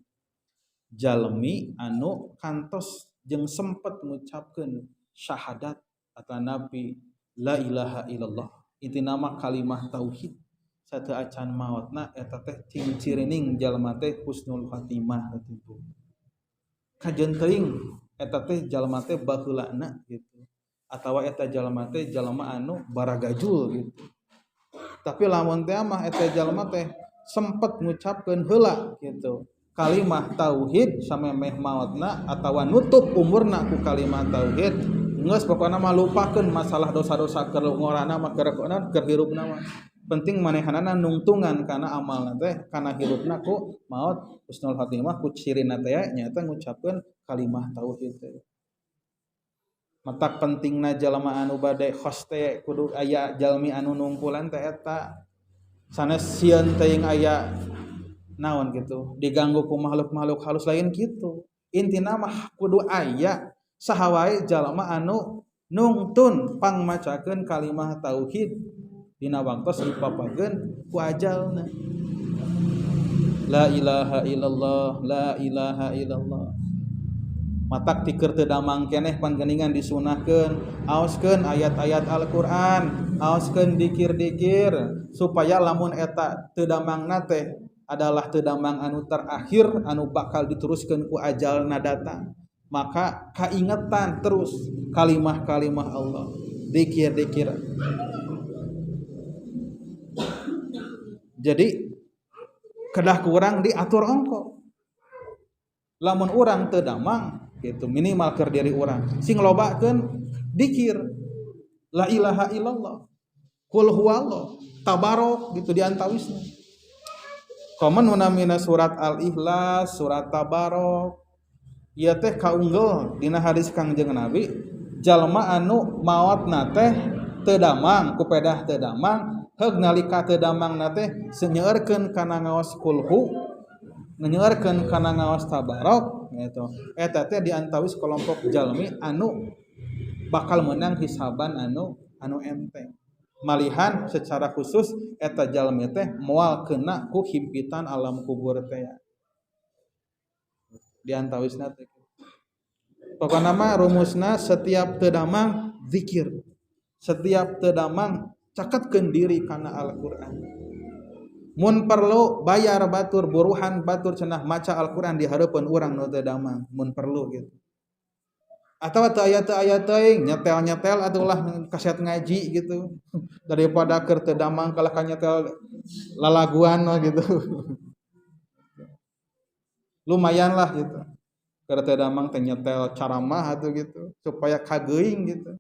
Jalmi anu kantos jeung sempet ngucapkeun syahadat atanapi la ilaha illallah. Intina mah kalimah tauhid. Sateu acan maotna eta teh ciri-cirining jalma teh husnul khatimah kitu. Kajeun teuing eta teh jalma teh baheulana gitu. Atawa eta jalma teh jalma anu baragajul gitu. Tapi lamun teh mah eta jalma teh sempet ngucapkeun heula gitu. Kalimah tauhid samemeh maotna atawa nutup umurna ku kalimah tauhid geus pokona mah lupakeun masalah dosa-dosa keur ngorana mah keur keur hirupna mah. Penting manehanana nungtungan kana amalna teh kana hirupna ku maot husnul khatimah ku cirina teh nyaeta ngucapkeun kalimah tauhid teh. Matak pentingna jalma anu bade khos teh kudu aya jalmi anu nungkulan teh eta. Sanes sieun teuing aya naon gitu diganggu ku makhluk-makhluk halus lain gitu. Intina mah kudu aya saha wae jalma anu nungtun pangmacakeun kalimah tauhid dina waktos dipapageun ku ajalna. La ilaha illallah, la ilaha illallah. Matak tikeur teu damang keneh panggeningan disunahkeun, aoskeun ayat-ayat Al-Qur'an, aoskeun dikir-dikir supaya lamun eta teu damangna teh adalah teu damang anu terakhir anu bakal diteruskeun ku ajalna datang. Maka kaingetan terus kalimah-kalimah Allah, dikir-dikir. Jadi kedah kurang diatur ongko. Lamun urang teu damang gitu minimal keur diri urang sing lobakeun dikir la ilaha illallah, qul huwallah, tabarok gitu diantawisna. Komen nu namina surat Al-Ikhlas, surat Tabarok ieu teh kaunggel dina hadis Kangjeng Nabi jalma anu maotna teh teu damang ku pedah teu damang heug nalika teu damangna teh senyeurkeun kana ngaos kulhu nyeurkeun kana ngaos tabarok gitu. Eta teh diantawis kelompok jalmi anu bakal menang hisaban anu enteng. Malihan secara khusus eta jalmi teh moal kena ku himpitan alam kubur teh. Diantawisna teh. Pokona mah rumusna setiap teu damang zikir. Setiap teu damang caketkeun diri kana Al-Qur'an. Mun perlu bayar batur buruhan batur cenah maca Al-Qur'an di hareupeun urang nu teu damang mun perlu gitu. Atawa teu aya teuing nyetel-nyetel atulah kaset ngaji gitu. Daripada keur teu damang kalah ka nyetel lalaguan mah gitu. Lumayan lah gitu. Keur teu damang teh nyetel caramah atuh gitu supaya kageuing gitu.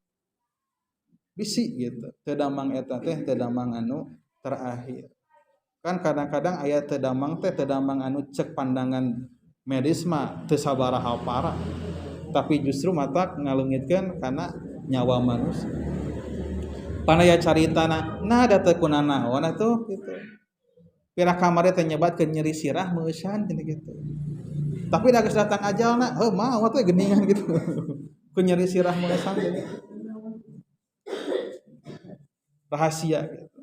Bisi gitu. Teu damang eta teh teu damang anu terakhir. Kan kadang-kadang aya teu damang teh teu damang anu cek pandangan medis mah teu sabaraha parah. Tapi justru matak ngalungitkeun kana nyawa manusia. Panaya caritana nah da teu kunanaon atuh gitu. Pira kamari teh nyebatkeun nyeri sirah meusan cenah gitu. Tapi da geus datang ajalna, heuh maot we geuningan gitu. Ku nyeri sirah meusan gitu. Rahasia gitu.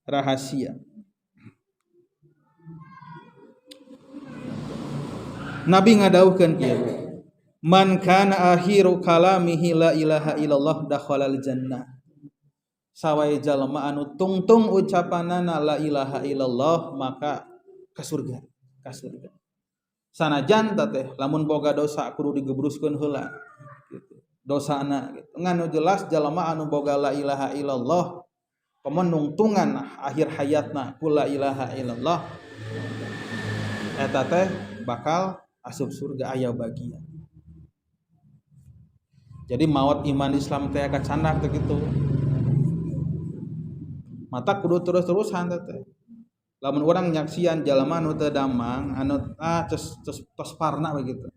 Rahasia. Nabi ngadawuhkeun kieu. Man kana akhiru kalamihi la ilaha illallah dakhalal jannah. Sawae jalma anu tungtung ucapanana la ilaha illallah maka ka surga, ka surga. Sanajan teh lamun boga dosa kudu digebruskeun heula gitu. Dosana gitu. Ngan jelas jalma anu boga la ilaha illallah pemenungtungan akhir hayatna ku la ilaha illallah eta teh bakal asup surga aya bagian. Jadi maot iman Islam teh kacandak teh kitu. Mata kudu terus-terusan teh. Lamun urang nyaksian jalma nu teu damang anu tos tos parna we gitu.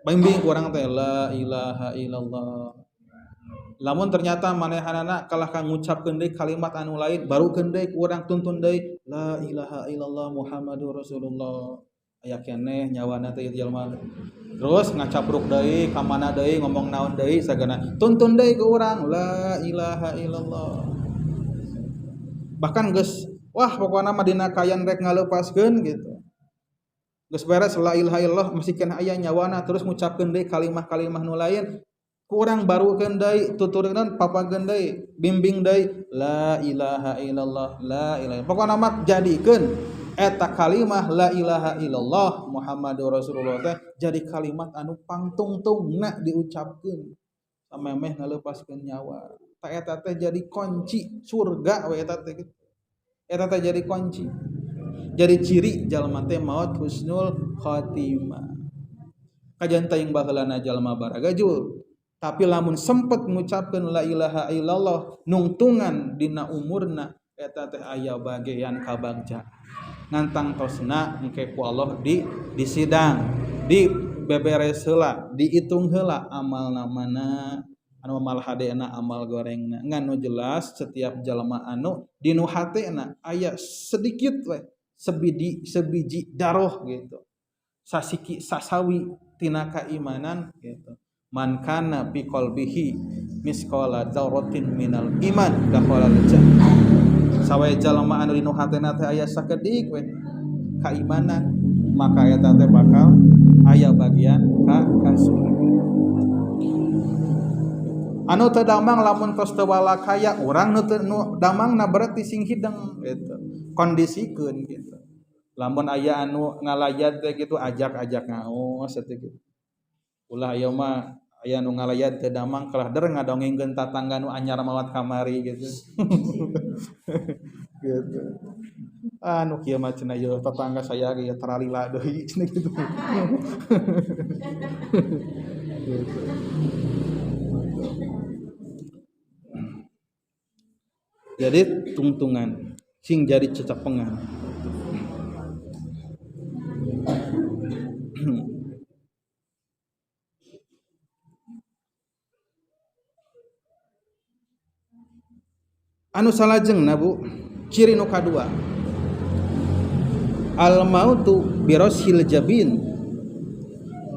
Bimbing urang teh la ilaha illallah. Lamun ternyata manehanana kalah ka ngucapkeun deui kalimat anu lain barukeun deui ku urang tuntun deui la ilaha illallah Muhammadur Rasulullah. Aya keneh nyawana teh jalma. Terus ngacapruk deui ka mana deui ngomong naon deui sagana tuntun deui ku urang la ilaha illallah. Bahkan geus wah pokona mah dina kayan rek ngaleupaskeun gitu. Geus beres la ilaha illallah masih keneh aya nyawana terus ngucapkeun deui kalimah-kalimah nu lain kurang barukeun deui tuturkeun papageun deui bimbing deui la ilaha illallah la ilaha. Pokona mah jadikeun eta kalimah la ilaha illallah Muhammadur Rasulullah teh jadi kalimat anu pangtungtungna diucapkeun samemeh ngaleupaskeun nyawa. Ta eta teh jadi kunci surga we eta teh gitu. Eta teh jadi kunci. Jadi ciri jalma teh maot husnul khatimah. Kajan teuing baheulana jalma baragajul. Tapi lamun sempet ngucapkeun la ilaha illallah nungtungan dina umurna eta teh aya bagian kabagja. Ngantang tosna engke ku Allah di sidang, di beberes heula, diitung heula amalna mana, anu amal hadena amal gorengna. Ngan nu jelas setiap jalma anu dinu hatena aya sedikit we sebiji daroh gitu. Sasiki sasawi tina keimanan gitu. Man kana fi qalbihi misqala dzarratin minal iman dakhalal jannah. Sawae jalma anu dinu hatena teh aya sakedik we keimanan maka eta teh bakal aya bagian ka surga. Anu teu damang lamun tos teu walakaya urang nu damangna berarti sing hideng gitu. Kondisikeun gitu. Lamun aya anu ngalayat teh gitu ajak-ajak ngaos teh gitu. Ulah aya mah aya nu ngalayat teu damang kalah der ngadongengkeun tatangga nu anyar mawat kamari gitu. Gitu. Anu kieu mah cenah ieu tetangga saya ge teralila deui cenah gitu. Gitu. Jadi tungtungan sing jadi cecapengan. Anu salajengna Bu, ciri nu kadua. Al mautu biroshil jabin.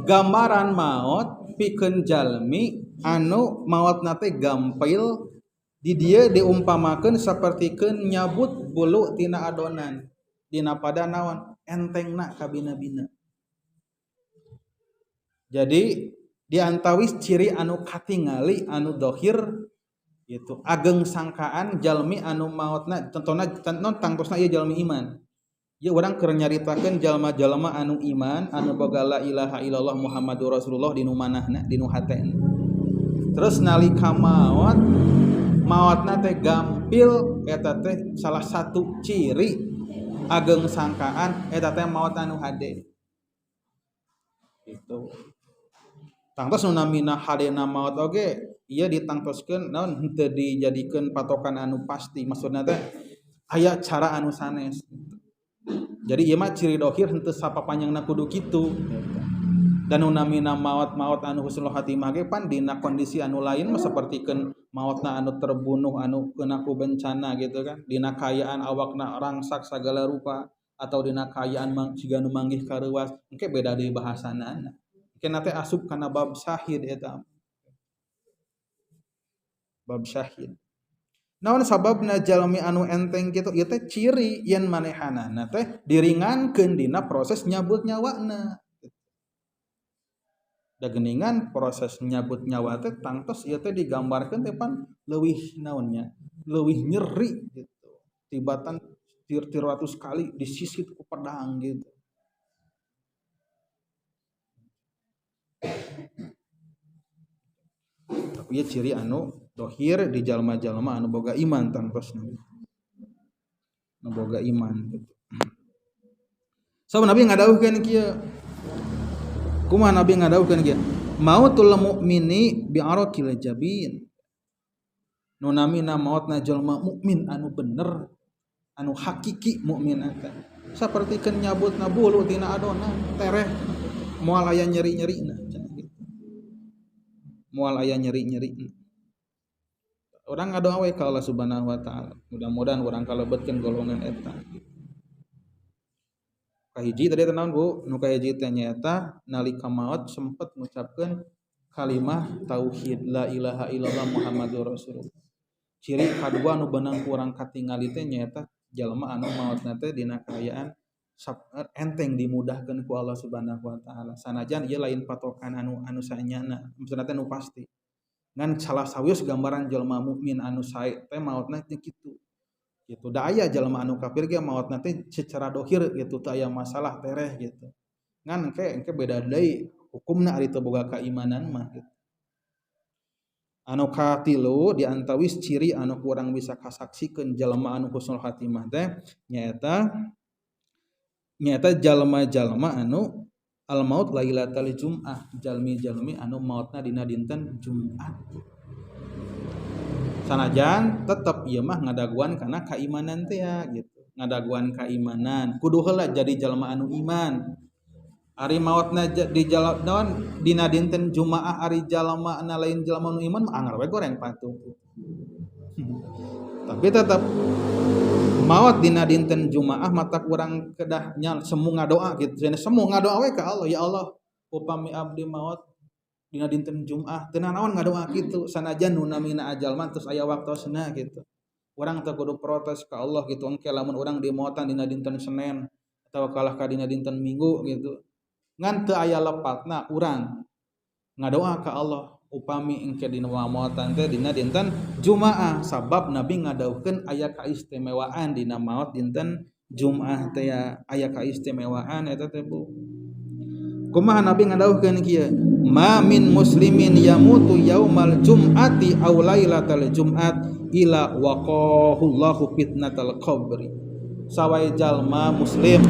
Gambaran maot pikeun jalmi anu maotna teh gampil di dieu diumpamakeun sapertikeun nyabut bulu tina adonan dina pada naon entengna kabina-bina. Jadi diantawis ciri anu katingali anu dohir gitu ageng sangkaan jalmi anu maotna contona tangtosna ieu jalmi iman. Ieu urang keur nyaritakeun jalma-jalma anu iman anu boga la ilaha illallah Muhammadur Rasulullah dinu manahna dinu hatena. Terus nalika maot maotna teh gampil eta teh salah satu ciri ageng sangkaan eta teh maot anu hade. Gitu. Tangtos nu namina hadena maot oge ieu ditangtoskeun naon henteu dijadikeun patokan anu pasti maksudna teh aya cara anu sanes. Jadi ieu mah ciri dohir henteu sapapanjangna kudu kitu. Dan nu namina maot-maot anu husnul khatimah ge pan dina kondisi anu lain mah sapertikeun maotna anu terbunuh anu kena ku bencana gitu kan, dina kaayaan awakna rangsak sagala rupa atau dina kaayaan jiga nu manggih kareuwas engke beda deui bahasana. Engke na teh asup kana bab syahid eta. Bab syahid. Naon sababna jalmi anu enteng kitu ieu teh ciri yen manehanana teh diringankeun dina proses nyabut nyawana. Da geuningan proses nyabut nyawa teh tangtos ieu teh digambarkeun teh pan leuwih naonnya, leuwih nyeri gitu. Tibatan 300 kali disisit ku pedang gitu. Tapi ieu ciri anu dohir di jalma-jalma anu boga iman tangtosna. Anu boga iman gitu. So Nabi ngadawuhkeun kieu. Kumaha Nabi ngadawuhkeun kieu? Mautul mu'mini bi'araqil jabin. Nu namina maotna jalma mukmin anu bener, anu hakiki mukmin eta. Sapertikeun nyabutna bulu tina adonan, tereh moal aya nyeri-nyerina cenah gitu. Moal aya nyeri-nyerina. Urang ngadoa we ka Allah Subhanahu wa taala. Mudah-mudahan urang kalebetkeun golongan eta. Kahiji tadi teh naon Bu? Nu kahiji teh nyaeta nalika maot sempet ngucapkeun kalimah tauhid la ilaha illallah Muhammadur Rasulullah. Ciri kadua nu beunang ku urang katingali teh nyaeta jalma anu maotna teh dina kaayaan enteng dimudahkeun ku Allah Subhanahu wa taala. Sanajan ieu lain patokan anu sanyana, maksudna teh nu pasti. Ngan salah sawios gambaran jalma mukmin anu sae teh maotna teh kitu. Gitu da aya jalma anu kafir ge maotna teh secara dohir gitu teu aya masalah tereh gitu. Ngan engke beda deui hukumna ari teu boga kaimanan mah gitu. Anu katilu di antawis ciri anu kurang bisa kasaksikeun jalma anu husnul khatimah teh nyaeta jalma-jalma anu al maut lailatal jum'ah, jalmi-jalmi anu maotna dina dinten Jumat. Sanajan tetep ieu mah ngadaguan kana kaimanan teh ya gitu. Ngadaguan kaimanan, kudu heula jadi jalma anu iman. Ari maotna di naon dina dinten Jumaah ari jalma na lain jalma anu iman mah anggar we goreng patuh. Tapi tetep maot dina dinten Jumaah mata kurang kedah nya semu ngadoa gitu. Cenah semu ngadoa we ka Allah, ya Allah upami abdi maot dina dinten Jumaah teu nanaon ngadoa kitu sanajan nu namina ajal mah terus aya waktosna gitu. Urang teu kudu protes ka Allah gitu engke lamun urang dimaotan dina dinten Senin atawa kalah ka dina dinten Minggu gitu. Ngan teu aya lepatna urang ngadoa ka Allah upami engke dina maotan teh dina dinten Jumaah sabab Nabi ngadawuhkeun aya kaistimewaan dina maot dinten Jumaah teh aya kaistimewaan eta teh Bu. Kumaha Nabi ngadawuhkeun kieu? Ma min muslimin yamutu yaumal jum'ati aw lailatal jum'at ila waqahullahu fitnatal qabri. Sawae jalma muslim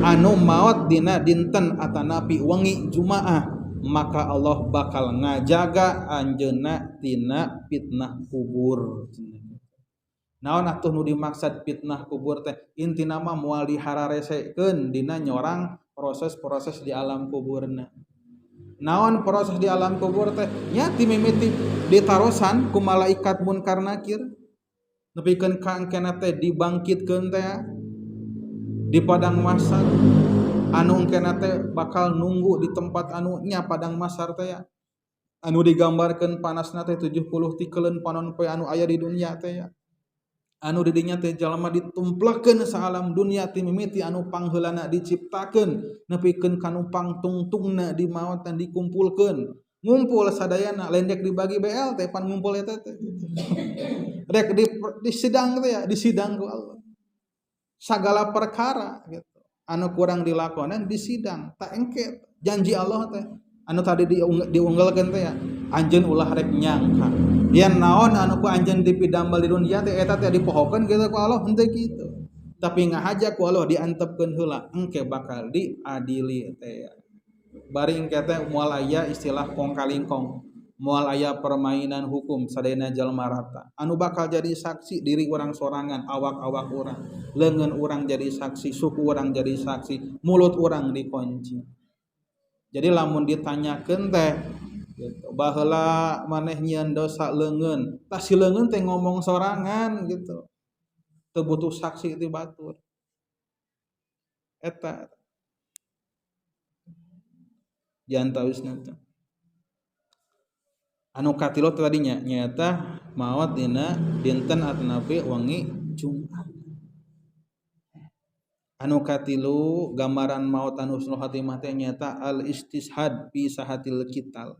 anu maot dina dinten atanapi wengi Jumaah maka Allah bakal ngajaga anjeunna tina fitnah kubur. Naon atuh nu dimaksud fitnah kubur teh? Intina mah moal dihararesekeun dina nyorang proses-proses di alam kuburna. Naon proses di alam kubur teh? Nya ti mimiti ditarosan ku malaikat munkar nakir nepikeun ka engkena teh dibangkitkeun teh di padang mahsyar anu engkena teh bakal nunggu di tempat anu nya padang mahsyar teh ya. Anu digambarkeun panasna teh 70 tikeleun panon poe anu aya di dunia teh ya. Anu di dinya teh jalma ditumplekeun saalam dunia ti mimiti anu pangheulana diciptakeun nepikeun kanu pangtungtungna di maotan dikumpulkeun ngumpul sadayana lain dek dibagi BLT pan ngumpul eta teh rek di sidang teh ya disidang ku Allah sagala perkara gitu anu kurang dilakonan disidang tak engke janji Allah teh anu tadi diunggalkeun teh ya anjeun ulah rek nyangka yen naon anu ku anjeun dipidambel di dunia teh eta teh dipohokeun kitu ku Allah henteu kitu tapi ngahaja ku Allah diantepkeun heula engke bakal diadili teh bari engke teh moal aya istilah kong kalingkong moal aya permainan hukum sadayana jalma rata anu bakal jadi saksi diri urang sorangan awak-awak urang leungeun urang jadi saksi suku urang jadi saksi mulut urang dikunci. Jadi lamun ditanyakeun teh gitu, baheula maneh nyieun dosa leungeun, tah si leungeun teh ngomong sorangan gitu. Teu butuh saksi ti batur. Eta diantawisna teh. Anu katilu tadinya nyaeta maot dina dinten atanapi wengi Jumat. Anu katilu gambaran maot anu husnul khatimah teh nyaeta al istishhad fi sahatil qital.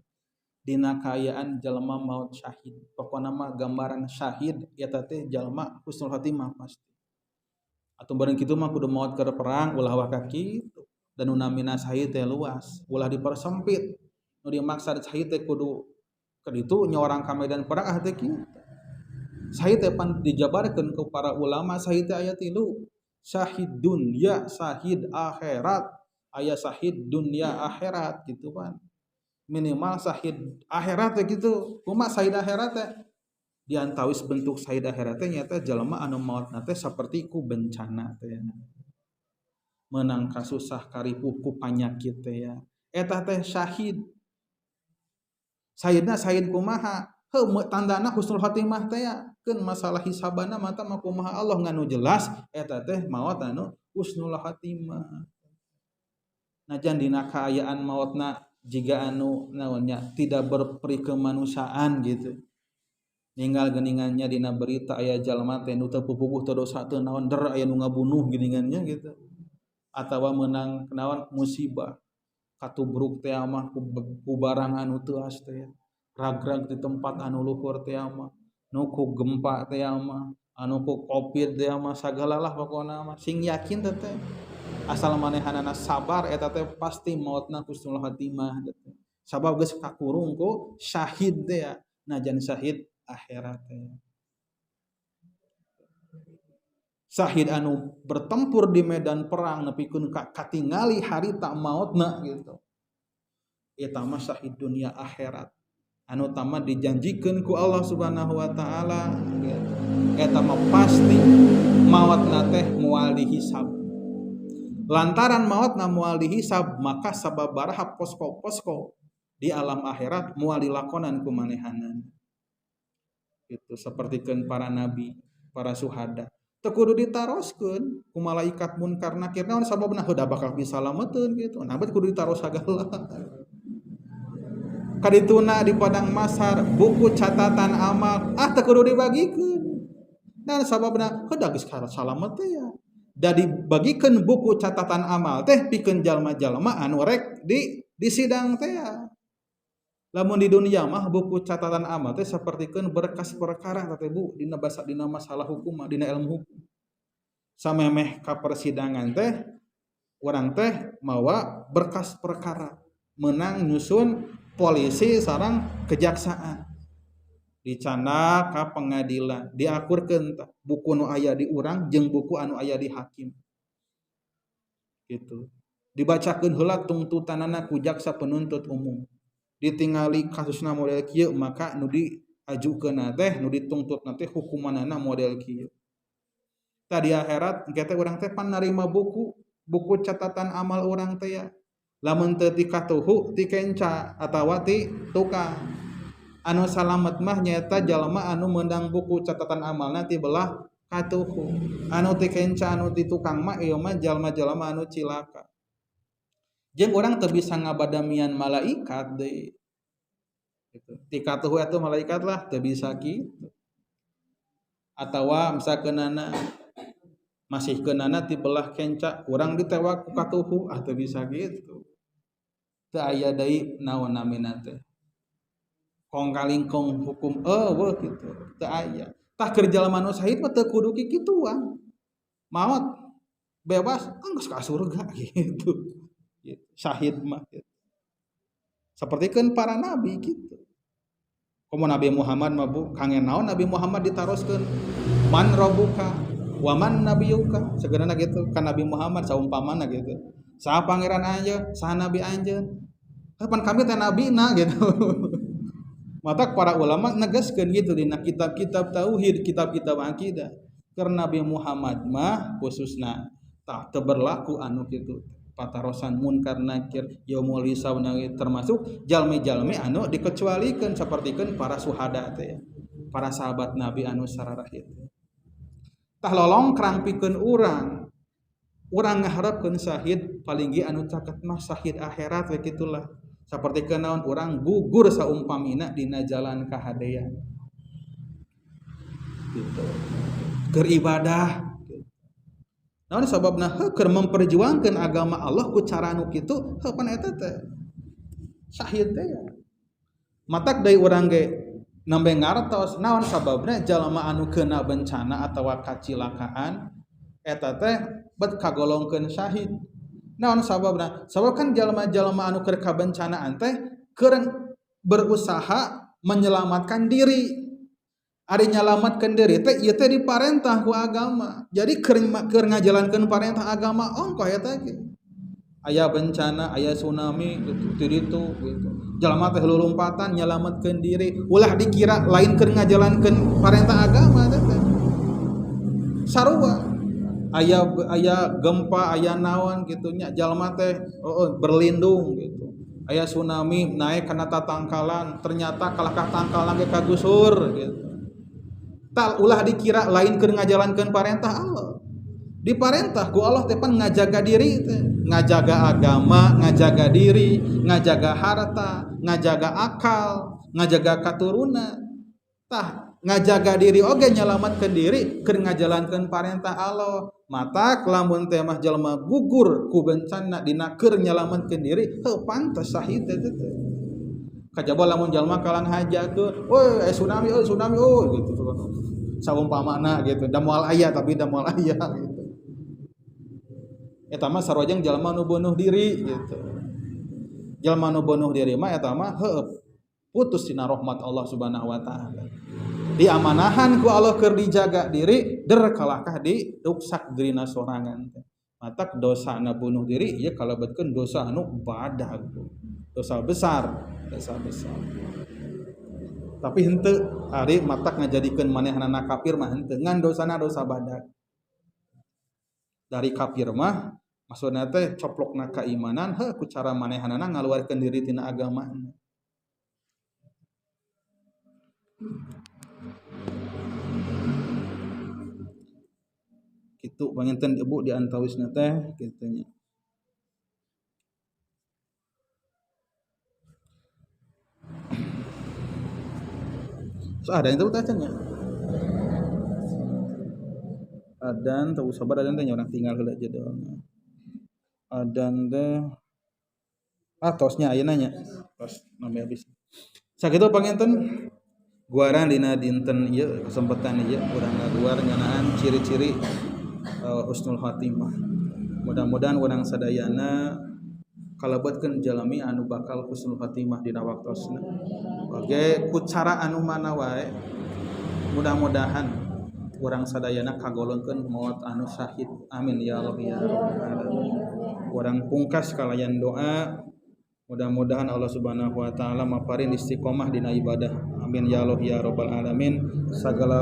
Dina kaayaan jalma maot syahid. Pokona mah gambaran syahid eta teh jalma husnul khatimah pasti. Atau bareng kitu mah kudu maot keur perang ulah waka kitu. Dan nu namina syahid teh luas, ulah dipersempit. Nu dimaksud syahid teh kudu kaditu nya orang ka medan perang ah teh kitu. Syahid teh pan dijabarkeun ku para ulama syahid teh aya tilu. Syahid dunya, syahid akhirat, aya syahid dunya akhirat gitu kan. Minimal syahid akhirat teh gitu. Kumaha syahid akhirat teh? Diantawis bentuk syahid akhirat teh nyata jalma anu maotna teh saperti ku bencana teh. Menang kasusah karipuh ku panyakit teh ya. Eta teh syahid. Syahidna syahid kumaha? Heuh tandana husnul khatimah teh ya. Keun masalah hisabana mata mah kumaha Allah nganu jelas eta teh maot anu husnul khatimah. Najan dina kaayaan maotna jiga anu naonnya tidak berperi kemanusiaan gitu. Ninggal geningannya dina berita aya jalma teh nu teu pupuguh teu dosa teu naon der aya nu ngabunuh geningannya gitu. Atawa meunang naon musibah katubruk teh mah ku barang anu teuas teh ragrag di tempat anu luhur teh mah nu ku gempa teh mah anu ku covid teh mah sagala lah pokona mah sing yakin teh asal manehanana sabar eta teh pasti maotna husnul khatimah teh sabab geus kakurung ku syahid teh ya najan syahid akhirat teh. Syahid anu bertempur di medan perang nepikeun ka katingali harita maotna gitu. Eta mah syahid dunia akhirat. Anu tama dijanjikeun ku Allah Subhanahu wa taala gitu. Eta mah pasti maotna teh moal dihisab. Lantaran maotna moal dihisab maka sababaraha posko-posko di alam akhirat moal dilakonan ku manehanana. Gitu sapertikeun para nabi, para suhada. Teu kudu ditaroskeun ku malaikat munkar nakir naon sababna heuda bakal bisa salameteun gitu. Nah bet kudu ditaros sagala. Kadituna di padang masar buku catatan amal ah teu kudu dibagikeun. Naon sababna heuda geus salamet teh ya. Da dibagikeun buku catatan amal teh pikeun jalma-jalma anu rek di sidang teh ya. Lamun di dunia mah buku catatan amal teh sapertikeun berkas perkara teh Bu dina basa dina masalah hukum mah dina ilmu hukum. Samemeh ka persidangan teh urang teh mawa berkas perkara menang nyusun polisi sareng kejaksaan. Dicandak ka pengadilan, diakurkeun tah buku nu aya di urang jeung buku anu aya di hakim. Gitu. Dibacakeun heula tungtutanana ku jaksa penuntut umum. Ditingali kasusna model kieu maka nu diajukeunna teh nu dituntutna teh hukumanana model kieu. Tadi akhirat engke teh urang teh pan narima buku catatan amal urang teh ya. Lamun teu ti katuhu ti kenca atawa ti tukang. Anu salamet mah nyaeta jalma anu meunang buku catatan amalna ti belah katuhu. Anu ti kenca anu ti tukang mah ieu mah jalma-jalma anu cilaka. Jeung urang teu bisa ngabadamian malaikat deui. Gitu. Ti katuhu atuh malaikat lah teu bisa kitu. Atawa misalkeunana masih keunana ti belah kenca urang ditewak ku katuhu ah teu bisa kitu. Teu aya deui naon namina teh. Kong kalingkong hukum eueuh kitu teu aya. Tah keur jalma nu syahid mah teu kudu kikituan. Maot bebas geus ka surga gitu. Syahid mah gitu. Sapertikeun para nabi gitu. Komo Nabi Muhammad mah Bu, kangen naon Nabi Muhammad ditaroskeun man rabbuka wa man nabiyuka sebenarnya gitu kan Nabi Muhammad saumpamana gitu. Saha pangeran anjeun, saha nabi anjeun. Kapan kami teh nabina gitu. Maka para ulama negaskeun gitu dina kitab-kitab tauhid, kitab-kitab akidah. Karena Nabi Muhammad mah khususna tah teu berlaku anu kitu. Patarosan munkar nakir yaumul hisab termasuk jalmi-jalmi anu dikecualikeun sapertikeun para suhada teh, para sahabat Nabi anu sararahit. Tah lolongkrang pikeun urang. Urang ngaharepkeun syahid paling ge anu caket mah syahid akhirat we kitulah. Sapertikeun naon urang gugur saumpamina dina jalan kahadean. Gitu. Keur ibadah. Naon sababna heuh keur memperjuangkeun agama Allah ku cara anu kitu heuh pan eta teh syahid teh ya. Matak deui urang ge nembe ngartos naon sababna jalma anu keuna bencana atawa kacilakaan eta teh bet kagolongkeun syahid. Naon sababna? Sabab kan jalma-jalma anu keur kabencanaan teh keur berusaha menyelamatkan diri. Ari nyalamatkeun diri teh ieu teh diparentah ku agama. Jadi keur ngajalankeun parentah agama ongkoh eta ge. Aya bencana, aya tsunami gitu, ti ditu gitu. Jalma teh lulumpatan nyalametkeun diri, ulah dikira lain keur ngajalankeun parentah agama teh. Sarua aya gempa, aya naon gitu nya, jalma teh berlindung gitu. Aya tsunami naik kana tatangkalan, ternyata kalahkah tangkalan ge kagusur gitu. Tal ulah dikira lain keur ngajalankeun parentah Allah. Diparentah ku Allah teh pan ngajaga diri teh, ngajaga agama, ngajaga diri, ngajaga harta, ngajaga akal, ngajaga katurunan. Tah ngajaga diri oge nyalametkeun diri keur ngajalankeun parentah Allah. Matak lamun teh mah jalma gugur ku bencana dina keur nyalametkeun diri, heuh pantes syahid teh teh. Kajaba lamun jalma kalang hajakeun, euy tsunami, euy tsunami, euy gitu. Saumpamana gitu, da moal aya tapi da moal aya gitu. Eta mah sarojeng jalma nu bunuh diri gitu. Jalma nu bunuh diri mah eta mah heueuh putus tina rahmat Allah Subhanahu wa taala. Diamanahan ku Allah keur dijaga diri, der kalahkah diruksak dirina sorangan teh. Matak dosana bunuh diri ieu kalebetkeun dosa anu badag. Dosa besar, dosa besar. Tapi henteu ari matak ngajadikeun manehanana kafir mah henteu, ngan dosana dosa badag. Dari kafir mah maksudna teh coplokna keimanan heuh ku cara manehanana ngaluarkeun diri tina agamana. Kitu panginten ibu di antawisna teh kitu nya. So, ada yang tahu tacanya? Adan tahu sabar adan teh orang tinggal heula jadwalna. Adan teh tosnya ayeuna nya. Tos namanya habis. Sakitu panginten guaran dina dinten ieu kesempatan ieu urang ngaguar ngeunaan ciri-ciri husnul khatimah. Mudah-mudahan urang sadayana kalebetkeun jalmi anu bakal husnul khatimah dina waktosna. Oge ku cara anu mana wae mudah-mudahan urang sadayana kagolongkeun maot anu syahid. Amin ya Allah ya rabbal alamin. Urang pungkas kalayan doa, mudah-mudahan Allah Subhanahu wa taala maparin istiqomah dina ibadah. Amin ya Allah ya rabbal alamin. Sagala